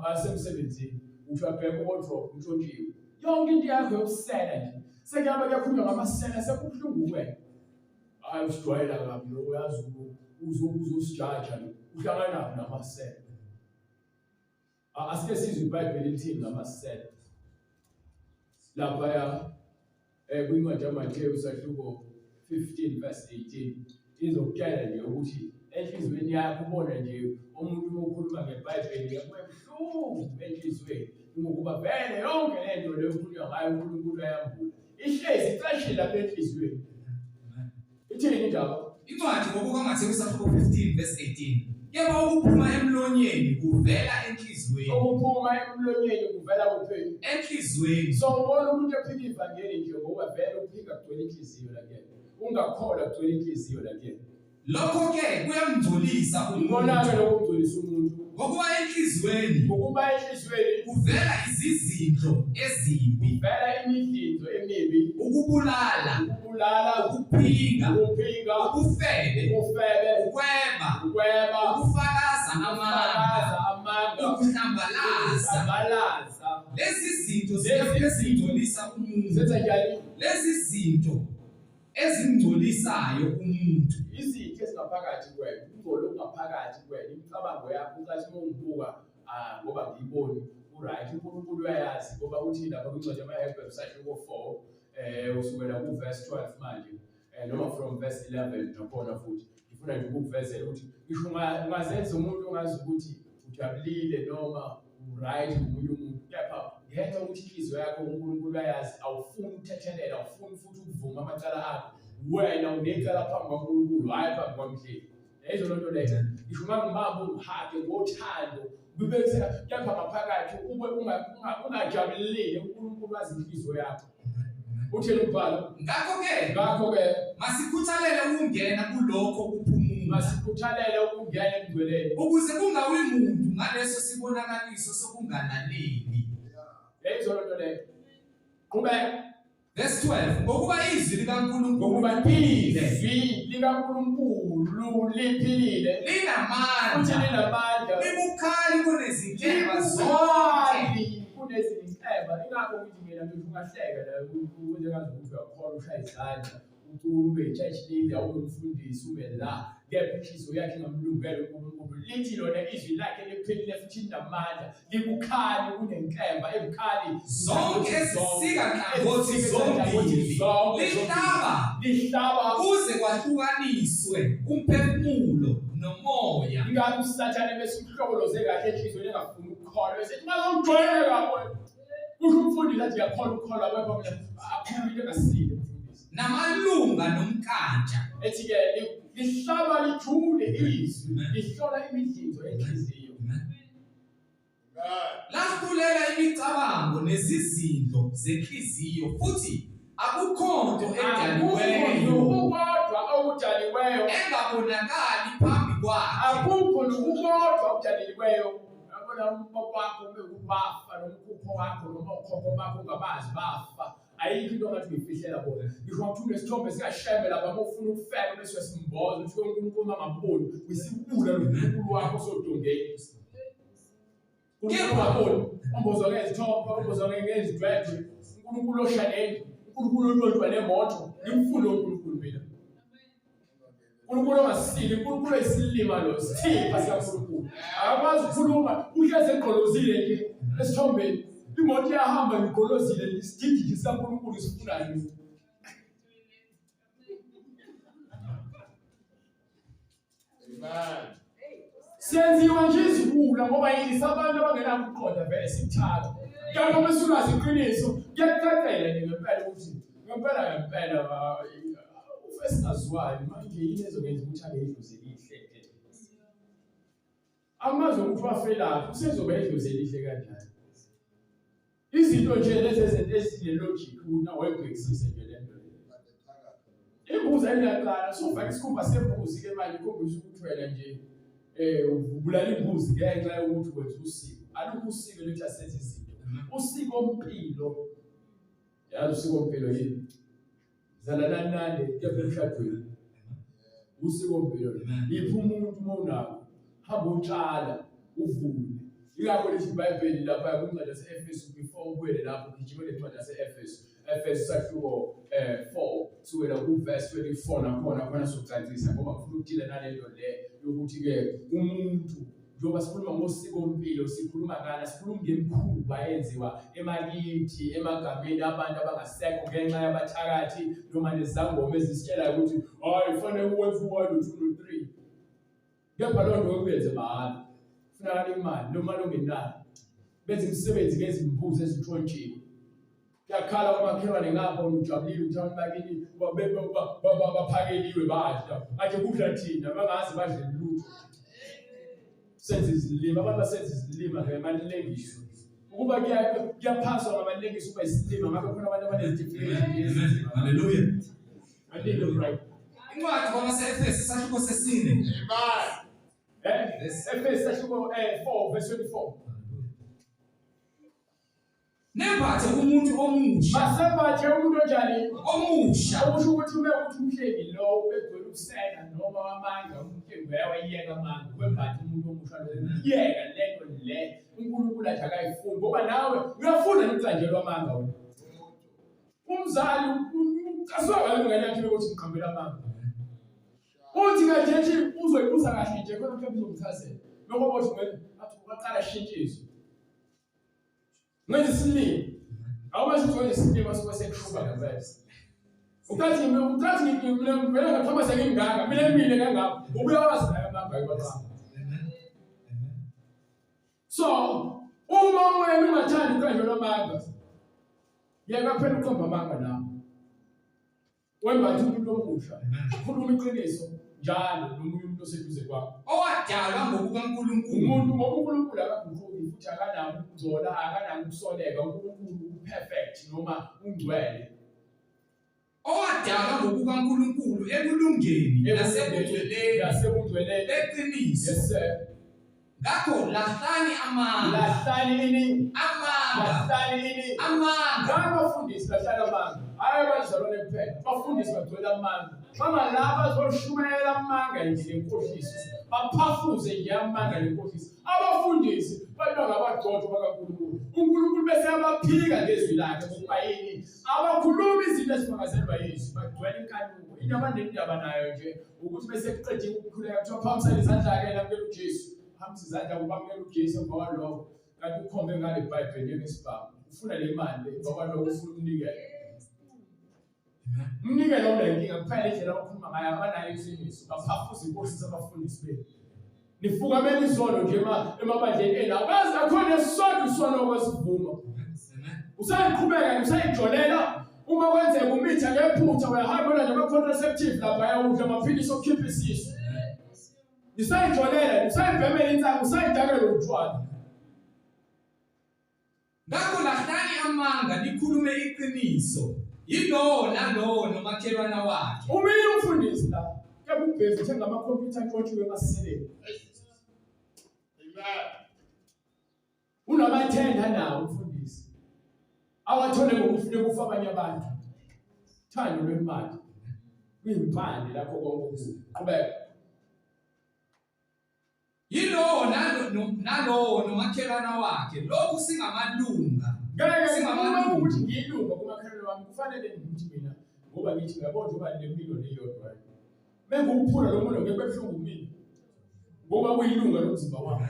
asemsebenzini uthi uyabheka uwardrobe untshontshiwe yonke into yakho yokusela nje sekuyabe kuyakhulunywa ngamasela sekubuhlungu kuwena hayi usijwayela kabi lo uyazi uzosijaja lo uhlanganaphi namasela Asike sizwe iBhayibheli lithini ngamasela. Laphaya eh kwincwadi yaMathewu sahluko 15 verse 18 izokutshela nje ukuthi enhliziyweni yakho ubona nje umuntu uma ukhuluma ngeBhayibheli yakuba buhlungu enhliziyweni ngokuba vele yonke lento leyo okhulunywa ngayo uNkulunkulu uyayambula. Ihlezi icashile lapha enhliziyweni. Ithini indaba? Incwadi ngokukaMathewu isahluko 15 verse 18. Kepha okuphuma emlonyeni kuvela enhliziyweni. Okuphuma emlonyeni kuvela kuphi? Enhliziyweni. So ubona umuntu ephika ivangeli nje ngoba vele uphika kugcwele inhliziyo la kuyena. Ungakholwa kugcwele inhliziyo la kuyena. Lokho-ke kuyamngcolisa umuntu. Ikona-ke lokho kungcolisa umuntu. Ngokuba enhliziyweni Ngokuba enhliziyweni kuvela izizindlo ezimbi, kuvela imidlinzo emibi, ukubulala, ukubulala, ukuphinga, ukuphinga, ubufebe, ubufebe, ukweba, ukweba, ukufakaza amanga, ukufakaza amanga, ukuhlambalaza. ukuhlambalaza. Lezi zinto Lezi zingcolisa umuntu. Zenza njani? Lezi zinto ezingcolisayo umuntu. Izinto ezingaphakathi kuwena, ukungcola okungaphakathi kuwena, imicabango yakho ucathi uma ungibuka ah ngoba ngiyiboni uright uNkulunkulu uyayazi ngoba uthi lapha kwincwadi yamaHebheru sahluko 4 usukela ku-verse 12 manje noma from verse 11 nakhona futhi ngifuna nje ukukuvezela ukuthi ngisho ungazenza umuntu ongazi ukuthi ujabulile noma uright ngomunye umuntu kepha ngenxa yokuthi inhliziyo yakho uNkulunkulu uyayazi awufuni ukuthethelela awufuni futhi ukuvuma amacala akho wena unecala phambi kwaNkulunkulu hhayi phambi kwamhleli yayizo loo nto leyo ngisho uma ngibamba ungihage ngothando kube kepha ngaphakathi ube ungajabulile uNkulunkulu wazi inhliziyo yakho uthini umbhalo Ngakho-ke masikhuthalele ukungena kulokho kuphumula, masikhuthalele ukungena emngcweleni, ukuze kungawi muntu ngaleso sibonakaliso sokungalaleli. Yayizo loo nto leyo. Qhubeka. Verse 12 ngokuba izwi likaNkulunkulu Ngokuba liphilile, izwi likaNkulunkulu liphilile futhi linamandla, linamandla, libukhali kunezinkemba zonke. libukhali kunezinkemba. Ingakho ngithi mina ngisho ungahleka la wenze ngazi ukuthi uyakholwa ushaya izandla ucula ube i-church leader ube umfundisi ube la kepha inhliziyo yakhe ingamlungele uNkulunkulu. Lithi lona izwi lakhe liphilile futhi linamandla, libukhali kunenkemba ebukhali Zonke ezisika nhlangothi zombili, lihlaba lihlaba kuze kwahlukaniswe umphefumulo nomoya. Ingakho uSathane bese umhlokoloze kahle enhliziyweni engafuni ukukholwa bese ethi ungazongijwayela wena. Kusho umfundisi athi ngiyakholwa ukukholwa kwakho mina akhuluma into engasile umfundisi. Namalunga nomnkantsha. Ethi-ke lihlaba lijule izwi lihlola imidlinzo yenhliziyo. Lahlulela imicabango nezizindlo zenhliziyo futhi akukho nto Akukho edaliweyo nokukodwa okudaliweyo engabonakali phambi kwakhe. akukho nokukodwa okudaliweyo. Yabona umboko wakho ube bafa nomkhukho wakho noma okhokho bakho ungabazi bafa. Ayikho into ongathi uyifihlela bona. Ngisho ngathi unesithombe sikaShembe lapha uma ufuna ukufeba bese uyasimboza uthi uNkulunkulu uma ngaboni uyisibula lo Nkulunkulu wakho osodongeni. UNkulunkulu ngaboni ombozwa ngezithombe ombozwa ngezidwedwe uNkulunkulu osha nendlu uNkulunkulu ontontwa nemoto ngimfune uNkulunkulu mina. uNkulunkulu ongasili uNkulunkulu oyisilima lo sithipha sikaNkulunkulu akakwazi ukukhuluma uhlezi egqolozile nje esithombeni imoto iyahamba ngigqolozile nje isididi nje sikaNkulunkulu sifunayo mina. Senziwa nje iziwula ngoba yini sabantu abangenakho ukuqonda vele sikuthanda. Kepha uma sulazi iqiniso kuyakucacela nje ngempela ukuthi ngempela ngempela ufe singaziwayo manje yini ezokwenza ukuthi abe idlozi elihle ke. Amazi ukuthi wafelaphi usezoba idlozi elihle kanjani. Izinto nje lezi ezinto ezine-logic ukuthi awayibhekisise nje le nto le. Imbuzi ayinaqala sufake isikhumba sembuzi ke manje ikhombisa ukuthi wena nje ubulala imbuzi ngenxa yokuthi wenza usiko. Alukho usiko luthi asenze izinto. Usiko mpilo. Yazi usiko mpilo yini? Zalanani nane kepha emshadweni. Usiko mpilo. Iphi umuntu uma unako hamba utshala uvune. Ingakho lithi iBhayibheli lapha kwincwadi yase-Efesu before ubuyele lapho gijima le ncwadi yase-Efesu. Efesu sahluko 4 sukela ku-verse 24 nakhona khona socacisa ngoba ngifuna ukudila nalento le yokuthi-ke umuntu njengoba sikhuluma ngosikompilo sikhuluma ngani sikhuluma ngemikhuba eyenziwa emakithi emagameni abantu abangasekho ngenxa yabathakathi noma nezangoma ezisitshelayo ukuthi hayi kufanele uwenze u-1 no-2 no-3 kepha loo nto ukuyenze mahhala kufunakala imali noma mali ongenayo benza imisebenzi ngezimbuzi ezintshontshiwe. Kuyakhala kwamakhelwane ngapha ujabulile ukuthi abantu bakini baphakeliwe badla. Manje kudla thina bangaze badle lutho. Senze izilima, abantu basenza izilima ngamalengiso. Ukuba kuyaphaswa ngamalengiso uba isilima ngabe khona abantu abanezitifiketi. Hallelujah. Baningi right. Incwadi kwabase-Efesu isahluko sesine. Amen. Efesu sahluko 4 verse 24. Nembathe umuntu omusha. Masembathe umuntu onjani? Omusha. Okusho ukuthi uma uthi umhlengi lo ubegcwele ubusela noma wamanga umhlengi uyawayeka amanga wembatha umuntu omusha lo. Yeka lento le uNkulunkulu athi akayifuni ngoba nawe uyafuna nokucanjelwa amanga wena. Umzali ucasuka kabi ingane yakhe ukuthi ngiqambela amanga. Uthi kanje nje uzoyibuza kahle nje khona mhlawumbe uzomchazela. Lokho bothi athi waqala shintshiso. Ngenza isilima. Awumazi ukuthi wenza isilima suke sekushuba ngempela. Ukathi mina ukathi mina ngivele ngathoma sengingaka mina ngimile kangaka ubuye wazi naye amanga ayibaqamba. So uma wena ungathandi uqanjelwa amanga yeka phela uqamba amanga nawe. Wembatha umuntu omusha. Khuluma iqiniso njalo nomunye umuntu oseduze kwakho. Owadalwa ngokukaNkulunkulu. Umuntu ngoba uNkulunkulu akaguquki futhi akanako ukungcola, akanako ukusoleka. uNkulunkulu uperfect noma ungcwele. Owadalwa ngokukaNkulunkulu ekulungeni nasebungcweleni nasebungcweleni beqiniso. Yes sir. Ngakho lahlani amanga. Lahlani ini? Amanga. Lahlani ini? Amanga. Abafundisi bahlala amanga. Hayi abazalwane kuphela. Abafundisi bagcwele amanga. Bangalapha bazoshumayela amanga nje lenkohliso. Baphafuze nje amanga lenkohliso. Abafundisi bantu ngabagcotshwa bakaNkulunkulu. uNkulunkulu bese abaphika ngezwi lakhe ngokuba yini? Abakhulumi izinto ezifakazelwa yizwi, bagcwele inkanuko. Into abanendaba nayo nje ukuthi bese kuqediwe ukukhuleka kuthiwa phakamisani izandla-ke namukela uJesu. Phakamisa izandla ubamukela uJesu emva kwalokho. Kanti ukhombe ngale Bhayibheli njengesibhamu. Ufuna le mali emva kwalokho ufuna umnikelo. Umnikelo unenkinga kuphela indlela okhuluma ngayo abanayo iqiniso. Baphafuza inkosi zabafundisi benu. Nifukamela izono nje emabandleni enu. Akazi akhona esisodwa isono okwesivuma. Usayiqhubeka usayijolela uma kwenzeka umitha ngephutha uyahamba ulanda ama-contraceptive lapha ayawudla amaphilisi okukhipha isisu. Nisayijolela, nisayibhemela insangu, usayidakela utshwala. Ngakho lahlani amanga nikhulume iqiniso, yilowo nalowo nomakhelwana wakhe. Umile umfundisi la, kepha ubhizi uthenga amakhompyutha antshontshiwe emaseleni. Amen. Unamathenda nawo umfundisi. Awathole ngokuthi kufa abanye abantu. Thando lwemali. Kuyimpande lakho konke okubi. Qhubeka. Yilowo nalowo nomakhelwana wakhe. Lokhu singamalunga. Ngeke Singamalunga. ukuthi ngiyilunga kumakhelwane wami kufanele ngithi mina ngoba ngithi uyabona njengoba le mpilo leyodwa. Mengukuphula lo muntu ngeke kubuhlungu kumina. Ngoba kuyilunga lomzimba wami.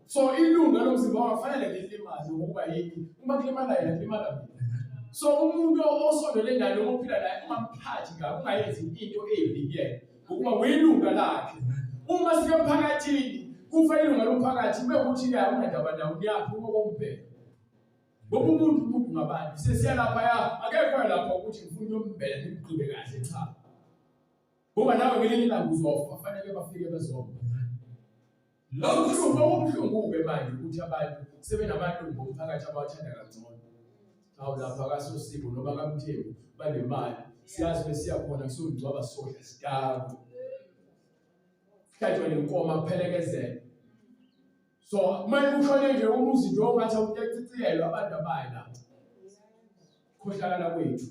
So ilunga lomzimba wami kufanele ngilimaze ngokuba yini? Uma kulimala yena kulimala mina. So umuntu osondele naye noma ophila naye ungamphathi kabi ungayenzi into embi kuyena. Ngokuba uyilunga lakhe. Uma sifika emphakathini kufa ilunga lomphakathi kube ukuthi-ke awunandaba nawo niyaphi uma kombheka. Ngoba umuntu umuntu ngabantu sesiya laphaya akekho lapha ukuthi ngifuna uyombheka ngimgqibe kahle cha. Ngoba nawe ngelinye ilanga uzofa fanele bafike bezoma. Lokhu Okubuhlungu-ke manje ukuthi abantu sebenamalungu omphakathi abawathanda kangcono. Awu lapha kaSosibo noma kaMthembu banemali. Siyazi besiya khona kusongcwaba sodla sidakwe. Kuhlatshwe nenkomo kuphelekezele. So uma kushone nje umuzi nje ongathi awuyaciciyelwa abantu abayi lapho. Khohlakala kwethu.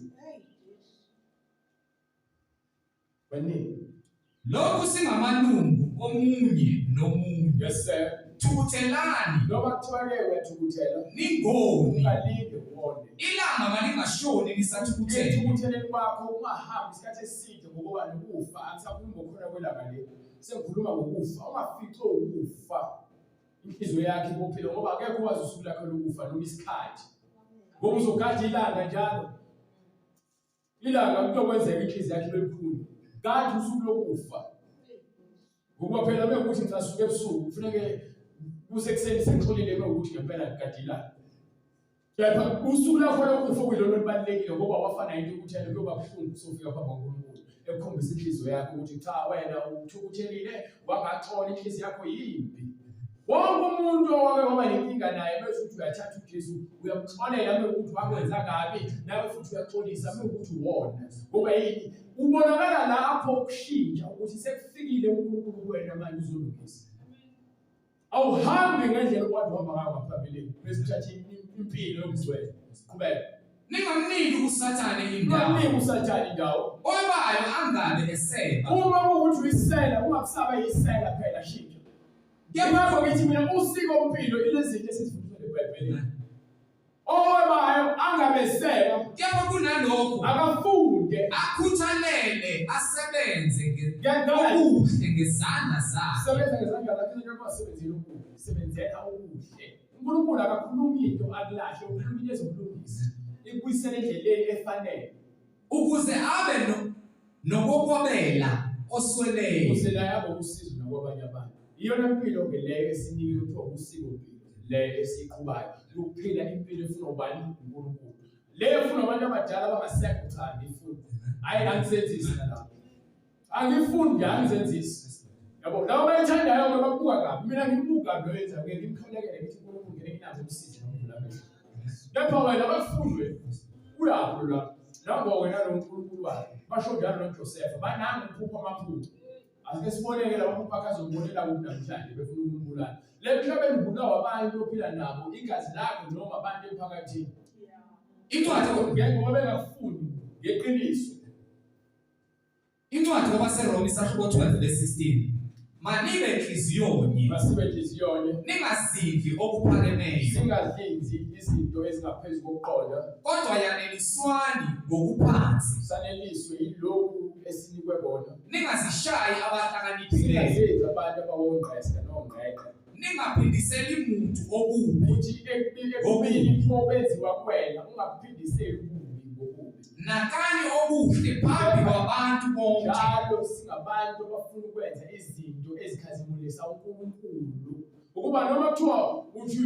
Baningi. Lokhu singamalungu omunye nomunye. Yes sir. Thukuthelani. Noma kuthiwa ke uyathukuthela. Ningoni. Ungalinge uwone. Ilanga malingashoni nisathukuthele. Ethukutheleni kwakho ungahambi isikhathi eside ngokuba nokufa angisakhulumi ngokhona kwelanga le. Sengikhuluma ngokufa. Ungafici ukufa. Inhliziyo yakhe ibophile ngoba akekho wazi usuku lakhe lokufa noma isikhathi. Ngoba uzogada ilanga njalo. Ilanga kuyokwenzeka inhliziyo yakhe ibe buhlungu. Kade usuku lokufa. Ngokuba phela bekuthi ngicasuka ebusuku kufuneke kusekuseni sengixolile ukuthi ngempela ngigada ilanga. Kepha usuku lakho lokufa kuyilona olubalulekile ngoba wafana into ukuthi yena kuyoba buhlungu usufika phambi kwaNkulunkulu ekukhombisa inhliziyo yakho ukuthi cha wena uthukuthelile wangaxola inhliziyo yakho yimbi. Wonke umuntu owake waba nenkinga naye bese uthi uyathatha uJesu uyamxolela uma ukuthi wakwenza kabi nawe futhi uyaxolisa uma ukuthi wona. Ngoba yini? Ubonakala lapho ukushintsha ukuthi sekufikile uNkulunkulu kuwena manje uzolungisa. Awuhambi ngendlela okwathi uhamba ngayo ngaphambilini bese uthatha impilo yokuzwela. Qhubeka. Ningamniki uSathane indawo. Ningamniki uSathane indawo. Obayo angabe eseba. Uma kuwukuthi uyisela ungakusaba yisela phela shintsha. Kepha ngithi mina usiko mpilo ilezinto esizifundiswa eBhayibhelini. Owebayo angabeseka. Kepha kunalokho akafunde akhuthalele asebenze okuhle ngezandla zakhe. Sebenza ngezandla zakhe into asebenzele okuhle, sebenzela okuhle. uNkulunkulu akakhulumi into akulahle, ukhuluma into ezokulungisa. Ikubuyisele endleleni efanele. Ukuze abe no nokokwabela osweleyo. Ukuze naye abe usizo nakwabanye abantu. Iyona mpilo-ke leyo esinikiwe kuthiwa usiko-mpilo leyo esiyiqhubayo yokuphila impilo efunwa ubani uNkulunkulu. Leyo efunwa abantu abadala abangasekho cha angiyifuni. Hhayi angizenzisi nalapho. Angifuni nje angizenzisi. Yabo labo abayithandayo-ke bakubuka kabi. Mina ngimbuka kabi lo yenza ngeke ngimkhulekele ngithi uNkulunkulu ngeke nginakho umsize nomvula amehlo. Kepha wena bakufuni wena. Uyaphi la? Nango wena lo Nkulunkulu wakhe. Basho njalo noJosefa banangu uphupha amaphupho. Asike siboneke laba amaphupho akhe azobonela kuphi namhlanje befuna ukumbulala. Le mhlabeni ubulawa abantu ophila nabo igazi lakho noma abantu emphakathini. Incwadi ngeke ngoba bengakufuni ngeqiniso. Incwadi kwabaseRoma isahluko 12 verse 16. Manibe nhliziyonye. Masibe nhliziyonye. Ningazidli okuphakemeyo. Singazidli izinto ezingaphezu kokuqonda. Kodwa yaneliswani ngokuphansi. Saneliswe yilokhu esinikwe kona. Ningazishayi abahlakaniphileyo. Singazenzi abantu abawongqeska nongqeqe. Ningaphindiseli muntu okubi. Uthi ekubini okwenziwa kuwena ungakuphindiseli ububi ngobubi. Nakani okuhle phambi kwabantu bonke. Njalo singabantu abafuna ukwenza izinto ezikhazimulisa uNkulunkulu. Ukuba noma kuthiwa uthi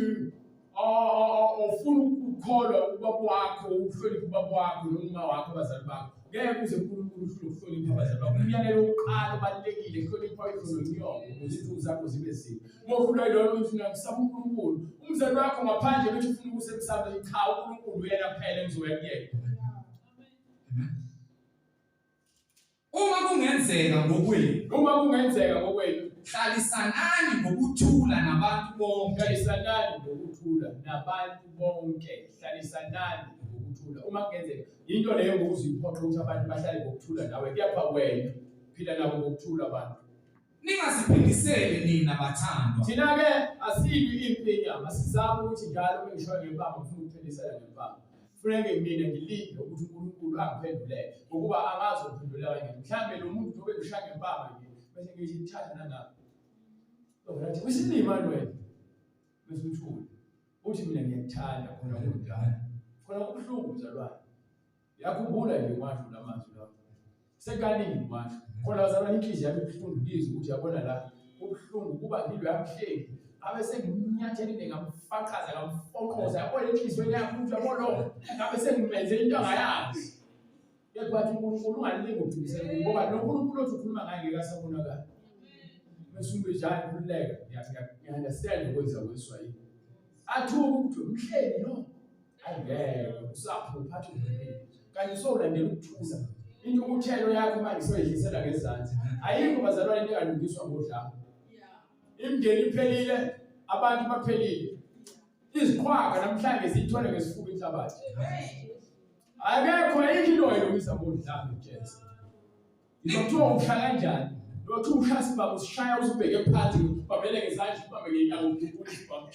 ufuna ukukholwa ubaba wakho uhloniphe ubaba wakho noma wakho abazali bakho ngeke uze uNkulunkulu uhlule ukuhlonipha abazali bakho umyalelo wokuqala ubalulekile hlonipha uyihlo nonyoko ukuze izinsuku zakho zibe zinde uma uhlulwa yilona uthi ngiyakusaba uNkulunkulu umzali wakho ngaphandle bethi ufuna ukusemsamo cha uNkulunkulu uyena kuphela engizoya kuyena Uma kungenzeka ngokwenu. Uma kungenzeka ngokwenu. Hlalisanani ngokuthula nabantu bonke. Hlalisanani ngokuthula nabantu bonke. Hlalisanani ngokuthula. Uma kungenzeka into leyo ngokuziphoqa ukuthi abantu bahlale ngokuthula nawe kepha wena phila nabo ngokuthula abantu. Ningaziphindiseli nina bathandwa. Thina ke asilwi impi yenyama, sizama ukuthi njalo uma ngishaya ngempama ngifuna ukuphindisela ngempama. Kufuneke mina ngilinde ukuthi uNkulunkulu angiphendulele ngokuba angazi ukuphendula kanye. Mhlambe lo muntu njengoba engishaya ngempama nje bese ngithi thatha nangapha. Ngathi usilima wena. Bese uthule. Uthi mina ngiyakuthanda khona kunjalo. Khona kubuhlungu mzalwane. Yakhumbula nje ngiwasho la mazwi lawo. Sekaningi ngiwasho. Khona bazalwane inhliziyo yami ibuhlungu ngizwe ukuthi yabona la kubuhlungu kuba ngilwe yamhleli. Ngabe sengimnyathelile ngamfaqaza ngamfoqoza yabona inhliziyo yakho ukuthi yabo lo ngabe sengimenze into angayazi. Kepha bathi uNkulunkulu ungalingi ukuphindisela ngoba lo Nkulunkulu othi ukhuluma ngaye ngeke asabonakala. Bese umbejani khululeka ngiya-understand ukwenza kweswahili. Athuke ukuthi umhleli lo Angeke usaphupha athi uphumile. Kanti sowulandela ukuthula. Intukuthelo yakho manje soyehlisela ngezansi. Ayikho bazalwane into engalungiswa ngodlame. Imindeni iphelile, abantu baphelile. Iziqhwaga namhlanje ziyithwele ngesifuba inhlabathi. Akekho ayikho into oyilungisa ngodlame Jesu. Ngizokuthiwa usha kanjani? Lothu ushaya isibhamu usishaya usubheke phansi ubambele ngezandla ubambe ngenyawo udubula isibhamu.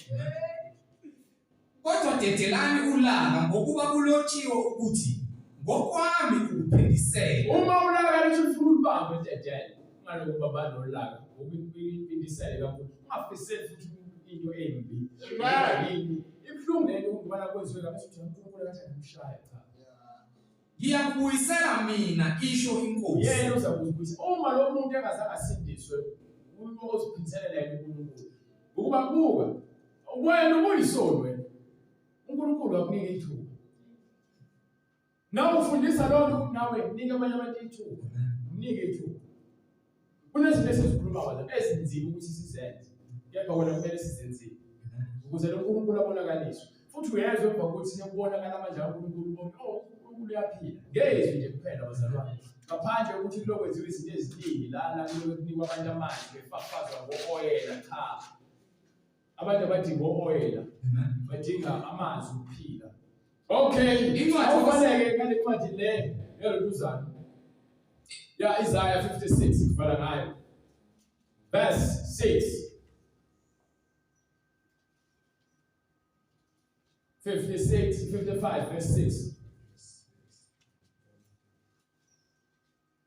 Kodwa dedelani ulaka ngokuba kulotshiwe ukuthi ngokwami ukuphindisela. Uma ulaka lithi ufuna ulibambe dedele, ungalokhu ubamba nolaka ngoba impindisele kakhulu. Ungafiseli futhi into embi. Amen. Ibuhlungu lento ukubona kwenziwe kabi ukuthi uNkulunkulu akathi ngimshaya cha. Ngiyakubuyisela mina isho inkosi. Yena uzakuzibuyisa. Uma lo muntu engazange asindiswe, uyoziphindiselela yena uNkulunkulu. Ngokuba buka, wena ubuyisoni wena. uNkulunkulu akunika ithuba. Nawe ufundisa loo nto ukuthi nawe nika abanye abantu ithuba, mnike ithuba. Kunezinto esizikhuluma ngazo ezinzima ukuthi sizenze, kepha wena kumele sizenzile ukuze lo Nkulunkulu abonakaliswe. Futhi uyezwa emva kokuthi sekubonakala amandla kaNkulunkulu ubone, oh uNkulunkulu uyaphila. Ngezwi nje kuphela bazalwane. Ngaphandle kokuthi kulokwenziwa izinto eziningi lana kuloke kunikwa abantu amanzi befafazwa ngo-oyela cha. Abantu abadinga o-oyela badinga amanzi ukuphila. Okay, Incwadi awufaneke ngale ncwadi le yaloluzana. Ya Isaiah 56 kuvala ngayo. Verse 6. 56 55 verse 6.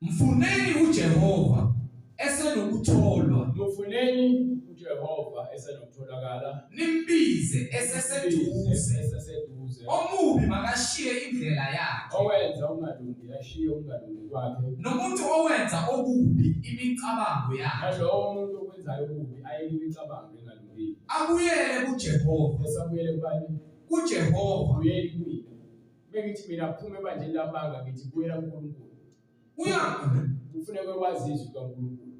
Mfuneni uJehova esenokutholwa. Mfuneni uJehova esenokutholakala. Nimbize eseseduze. Eseseduze. Omubi makashiye indlela yakhe. Owenza ukungalungi ashiye ukungalungi kwakhe. Nomuntu owenza okubi imicabango yakhe. Nalowo muntu okwenzayo okubi ayeke imicabango engalungile. Abuyele kuJehova. Esabuyele kubani? KuJehova. Buyeli kumina. Bengithi mina phuma ebandleni lamanga ngithi buyela kuNkulunkulu. Uya Kufuneka wazi izwi kaNkulunkulu.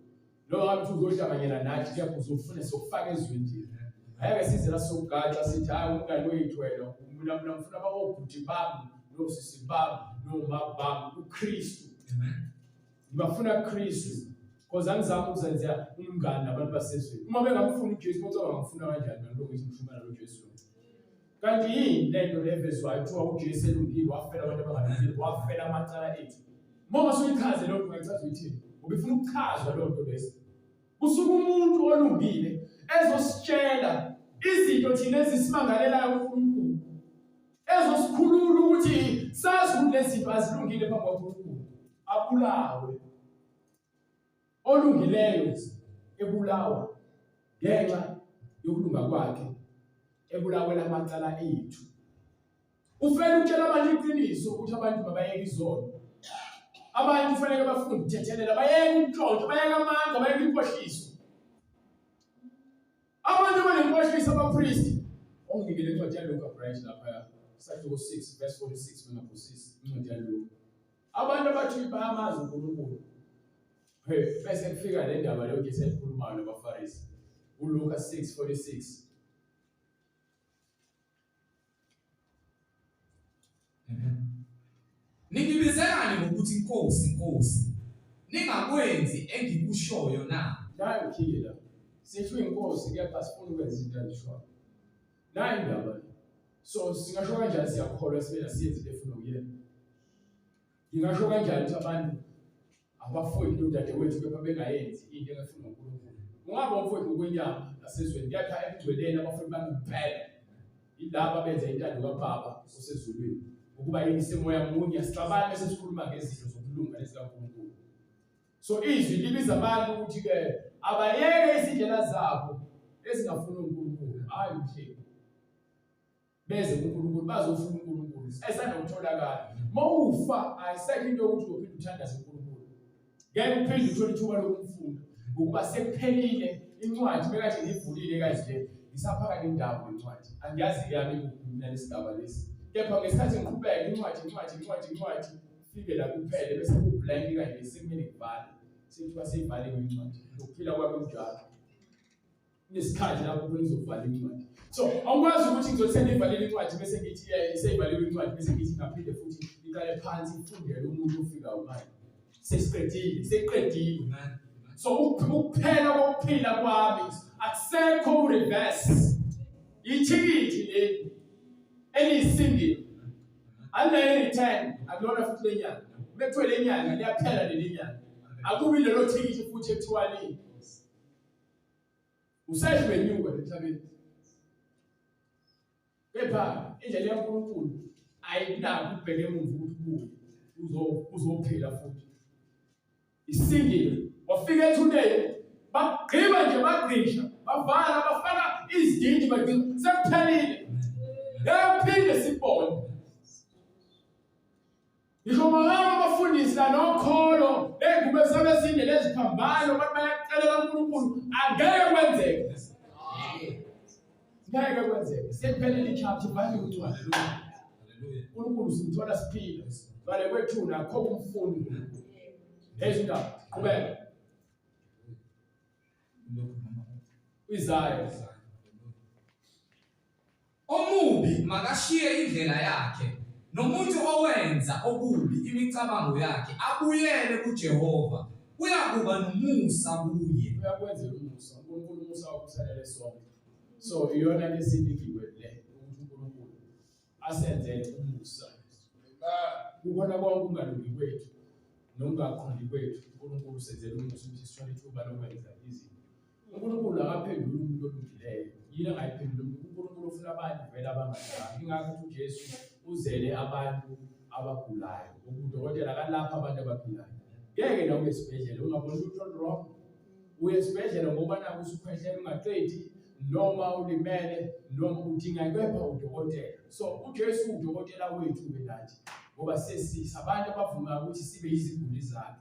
Lo ngabe uzohlanganyela nathi kepha uzofuna sokufaka ezweni nje. Ayeke size la sokugaxa sithi hayi umngane wethu wena mina mina ngifuna abobhuti bami nosisi bami noma bami uKristu. Amen. Ngibafuna kuKristu. Because angizami ukuzenzela umngane nabantu basezweni. Uma bengamfuni uJesu, bocabanga ngifuna kanjani mina lokho ngithi ngishumela lo Jesu. Kanti yini lento levezwayo kuthiwa uJesu elungile wafela abantu abangalungile wafela amacala ethu. Uma ungasuyichaze loo nto ungayichaza uyithini? Ngoba ifuna ukuchazwa loo nto leso. Kusuka umuntu olungile ezositshela izinto thina ezisimangalelayo kuNkulunkulu. Ezosikhulula ukuthi sazi ukuthi lezi zinto azilungile phambi kwaNkulunkulu. Abulawe. Olungileyo ebulawa ngenxa yokulunga kwakhe ebulawela amacala ethu. Ufela ukutshela abantu iqiniso ukuthi abantu mabayeke izono. Abantu kufanele bafunde ukuthethelela, bayeke ukutshontsha, bayeke amanga, bayeke inkohliso. Abantu abanenkohliso abapristi. Onginike le ncwadi yaLuka branch lapha isahluko 6 verse 46 mengaphosisi incwadi yaLuka. Abantu abathi bayamazi uNkulunkulu. Hey, bese kufika le ndaba leyo Jesu ayikhulumayo nabaFarisi. ULuka 6:46. Ningibizelani ngokuthi Nkosi, Nkosi, ningakwenzi engikushoyo na? Nayo ukhiye la. Sithi uyinkosi kepha sifuna ukwenza izinto azishoyo. Nayo indaba. So singasho kanjani siyakholwa sibe siyenze into efuna uyena. Ngingasho kanjani ukuthi abantu abafowethu nodadewethu kepha bengayenzi into engafuni uNkulunkulu. Ungaba umfowethu ngokwenyama nasezweni kepha ebugcweleni abafowethu bangempela yilaba abenza intando kaBaba osezulwini. Ukuba yini semoya munye asixabane sesikhuluma ngezinto zokulunga nezikaNkulunkulu. So izwi libiza abantu ukuthi ke abayeke izindlela zabo ezingafuni uNkulunkulu, hayi umhleli. Beze kuNkulunkulu bazofuna uNkulunkulu esanokutholakala. Mawufa ayisekho into yokuthi uyophinde uthandaze uNkulunkulu. Ngeke uphinde uthole ithuba lokumfuna ngokuba sekuphelile incwadi bekade ngiyivulile kanje ngisaphaka nendawo lencwadi. Angiyazi yami ikuphi mina lesigaba lesi. Kepha ngesikhathi ngiqhubeka incwadi incwadi incwadi incwadi fike la kuphele bese kublank kanje sekumele ngibhale sekuthiwa seyibhaliwe incwadi nokuphila kwami kunjalo kunesikhathi lapho khona izovala incwadi so awukwazi ukuthi ngizothi sengiyivalile incwadi bese ngithi seyibhaliwe incwadi bese ngithi ngaphinde futhi iqale phansi ifundele umuntu ofikayo manje sesiqedile sekuqediwe so ukuphela kokuphila kwami akusekho reverse ithikithi leli eliyisingile Alinayo return akulona futhi lenyanga. Bekuthiwe lenyanga liyaphela leli nyanga. Akubi lelo thikithi futhi ekuthiwa lini. Usehle wenyuka emhlabeni. Kepha indlela yaNkulunkulu ayinakho ukubheka emuva ukuthi ubuye uzophila futhi. Isingile wafika ethuneni bagqiba nje bagqisha bavala bafaka izidindi bagqisha sekuphelile ngeke sibone ngisho mangaba abafundisi la nokholo ney'ngubo zabo ezinde neziphambano abantu bayacelela uNkulunkulu angeke kwenzeke. Ngeke kwenzeke. Sekuphelile ichapter ibhaliwe incwadi. uNkulunkulu simthola siphila. Ngale kwethuna akho kumfuni uNkulunkulu. Lezi ndaba qhubeka. Isaiah. Omubi makashiye indlela yakhe, nomuntu owenza okubi imicabango yakhe, abuyele kuJehova, kuyakuba nomusa kuye. Uyakwenzela umusa uNkulunkulu, umusa wakhe sonke. So iyona ke esinikiwe le ukuthi uNkulunkulu asenzele umusa. Kukona konke ukungalungi kwethu nokungaqondi kwethu, uNkulunkulu usenzela umusa ukuthi sithole ithuba lokwenza izinto. uNkulunkulu akaphenduli umuntu olungileyo. Yini angayiphenduli umuntu? UNkulunkulu ufuna abantu vele abangalunganga. Ingakho uthi uJesu uzele abantu abagulayo. Udokotela akalapha abantu abaphilayo. Ngeke na uye esibhedlela ungaboni lutho wrong. Uye esibhedlela ngoba naku usukhwehlela ungaqedi noma ulimele noma udinga kepha udokotela. So uJesu udokotela wethu ke nathi ngoba sesisa abantu abavumayo ukuthi sibe yiziguli zakhe.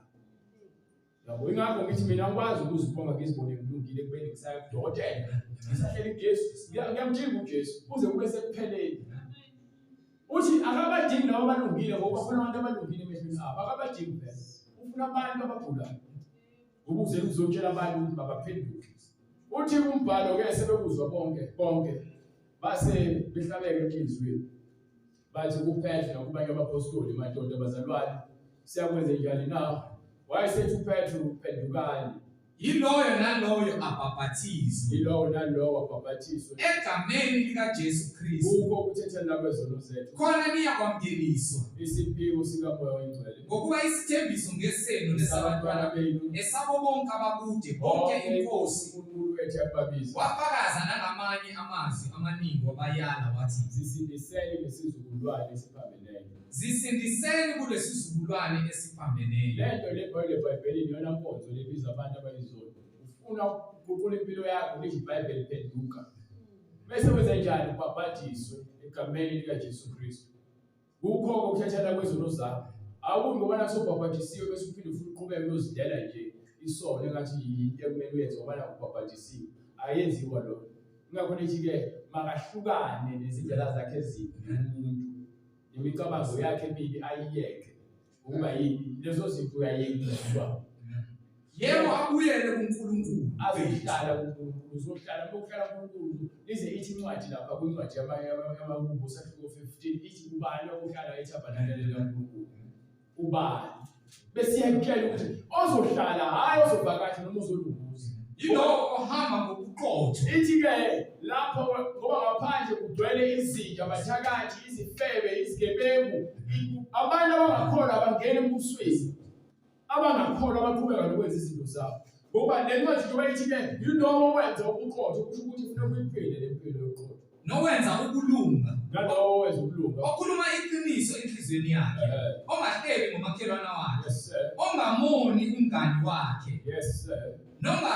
Yabo ingakho ngithi mina angikwazi ukuzibonga ngizibone ngilungile ekubeni ngisaya kudokotela. Ngisahleli kuJesu, ngiyamdinga uJesu kuze kube sekupheleni. Uthi akabadingi labo abalungile ngoba khona abantu abalungile emehlweni abo, akabadingi vele. Ufuna abantu abagulayo. Ngoba uze uzotshela abantu ukuthi mabaphenduke. Uthi umbhalo ke sebekuzwa bonke bonke base behlabeke enhliziyweni. Bathi kuPetru nakubanye abaphostoli, madoda bazalwane, siyakwenze njani na? Wayesethi uPetru, phendukani. Yiloyo naloyo abhaphathizwe. Yilowo nalowo abhaphathizwe. Egameni likaJesu Kristu. Kukho ukuthethelela kwezono zethu. Khona niyakwamkeliswa. Isiphiwo sikaMoya oyiNgcwele. Ngokuba isithembiso ngesenu nesabantwana benu. Esabo bonke abakude, bonke iNkosi uNkulunkulu wethu yakubabiza. Wafakaza nangamanye amazwi amaningi wabayala wathi. Zisindiseni lesizukulwane esiphambeneyo. Zisindiseni kulesizukulwane esiphambeneyo. Lento le bhayibheli eBhayibhelini iyona nkonzo lebiza abantu abayizoni. Ufuna ukuguqula impilo yakho lithi iBhayibheli phenduka. Bese wenze njani ubhabhadiswe egameni likaJesu Kristu. Kukho ukuthathana kwezono zakho. Awubi ngoba naso ubhabhadisiwe bese uphinde ufuna uqhubeke uyozidela nje isono engathi yinto ekumele uyenze ngoba nakho ubhabhadisiwe. Ayenziwa lokho. Ingakho nithi-ke makahlukane nezindlela zakhe ezimbi umuntu nemicabango yakhe emibi ayiyeke ukuba yini lezo zinto uyayekiswa. Yebo, abuyele kuNkulunkulu. Azohlala kuNkulunkulu, uzohlala uma uhlala kuNkulunkulu. Lize ithi incwadi lapha kwincwadi yamaHubo sahluko 15 ithi ubani okuhlala ethabhanekele likaNkulunkulu. Ubani? Bese iyakutshela ukuthi ozohlala hhayi ozovakasha noma ozolunguza. Yilowo ohamba ngobuqotho. Ithi-ke lapho ngoba ngaphandle kugcwele izinja, abathakathi, izifebe, izigebengu, abantu abangakholwa abangena embusweni. Abangakholwa abaqhubeka nokwenza izinto zabo. Ngoba le ncwadi njengoba ithi-ke yilowo owenza ubuqotho kusho ukuthi kufuneka uyiphile le mpilo yobuqotho. Nowenza ukulunga. Nalowo owenza ukulunga. Okhuluma iqiniso enhliziyweni yakhe. Ongahlebi ngomakhelwana wakhe. Ongamoni umngani wakhe. Yes sir. Nonga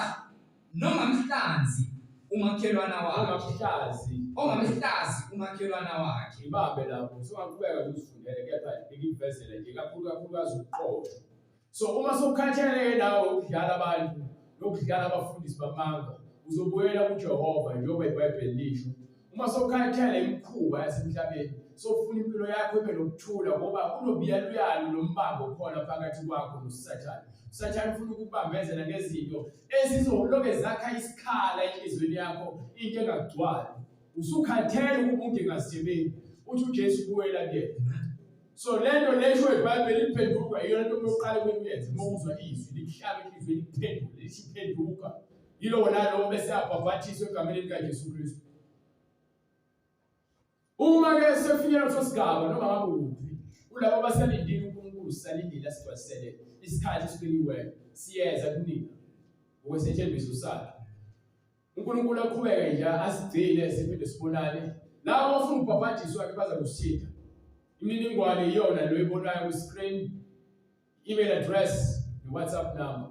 nongamhlanzi umakhelwana wakhe. Ongamhlazi. Ongamhlazi umakhelwana wakhe. Ibambe lapho. Usungaqhubeka nje uzifundele kepha ngikuvezele nje kakhulu kakhulukazi ubuqotho. So uma sokukhathele nawe ukudlala abantu nokudlala abafundisi bamanga uzobuyela kuJehova njengoba iBhayibheli lisho. Uma sokukhathele imikhuba yasemhlabeni sofuna impilo yakho ibe nokuthula ngoba kunobuyaluyalu nombango khona phakathi kwakho noSathane. USathane ufuna ukukubambezela ngezinto ezizoloke zakha isikhala enhliziyweni yakho into engagcwali. Usukhathele ukuba umuntu engazisebenzi. Uthi uJesu buyela kuyena. So lento lesho iBhayibheli liphenduka iyona nto yokuqala kumele uyenze uma uzwa izwi likuhlaba enhliziyweni liphendule lithi phenduka. Yilowo nalowo bese abhabhathiswe egameni likaJesu Kristu. Uma ke sefinyela kuso sigaba noma ngabe kuphi kulabo abasalindile uNkulunkulu sisalindile asigcwalisele isikhathi esibekiweyo siyeza kunina ngokwesethembiso sakhe. uNkulunkulu aqhubeke nje asigcine siphinde sibonane. Labo abafuna ukubhabhadiswa ke baza kusithinta. Imininingwane iyona lo ebonayo ku-screen, email address ne-WhatsApp number.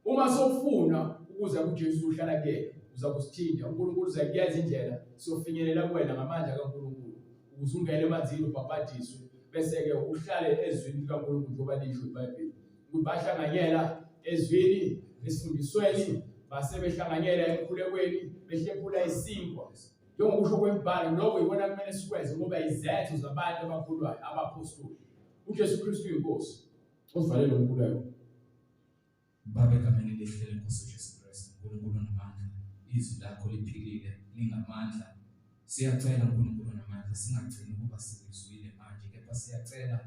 Uma sofuna ukuza kuJesu uhlala kuyena, uza kusithinta. uNkulunkulu uzakuyenza indlela siyofinyelela kuwena ngamandla kaNkulunkulu ukuze ungene emanzini ubhabhadiswe bese-ke uhlale ezwini likaNkulunkulu njengoba lisho iBhayibheli. Ukuthi bahlanganyela ezwini esifundisweni base behlanganyela emkhulekweni behlephula isinkwa. Njengokusho kwemibhalo, lokho yikona kumele sikwenze ngoba izenzo zabantu abakhulwayo, abaphostoli. UJesu Kristu uyinkosi. Usivalele umkhuleko. Baba, egameni elihle lenkosi uJesu Kristu, uNkulunkulu onamandla, izwi lakho liphilile, lingamandla. Siyacela uNkulunkulu onamandla, singagcini ukuba sikwizwile manje, kepha siyacela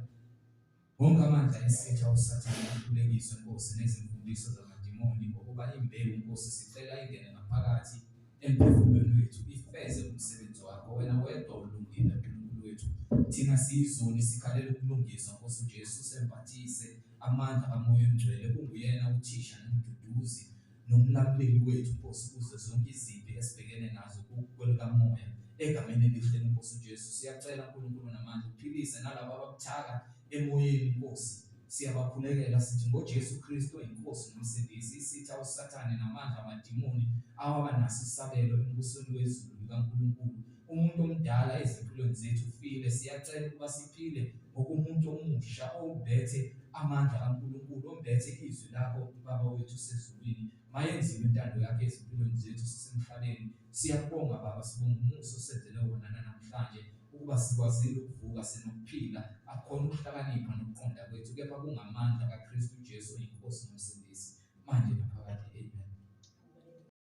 wonke amandla esitha uSathane akhulekiswe, Nkosi, nezimfundiso zamadimoni, ngokuba imbewu, Nkosi, sicela ingene ngaphakathi emphefumulweni wethu, ifeze umsebenzi wakho. Wena wedwa ulungile, uNkulunkulu wethu. Thina siyizoni, sikhalela ukulungiswa, Nkosi uJesu, sembathise amandla kaMoya oNgcwele, kunguyena uthisha nomduduzi nomlamuleli wethu, Nkosi, kuze zonke izimpi esibhekene nazo kwelikamoya. Egameni elihle lenkosi uJesu, siyacela uNkulunkulu namandla, uphilise nalabo ababuthaka emoyeni, Nkosi. Siyabakhulekela sithi ngoJesu Kristu inkosi nomsindisi, isitha uSathane namandla amadimoni awaba naso isabelo embusweni wezulu likaNkulunkulu. Umuntu omdala ezimpilweni zethu ufile, siyacela ukuba siphile ngokumuntu omusha ombethe amandla kaNkulunkulu, ombethe izwi lakho Baba wethu sezulwini. Mayenziwe intando yakhe ezimpilweni zethu sisemhlabeni. Siyakubonga Baba, sibonga umusa osenzele wona namhlanje ukuba sikwazile ukuvuka sinokuphila. Akukhona ukuhlakanipha nokuqonda kwethu, kepha kungamandla kaKristu Jesu inkosi nomsindisi.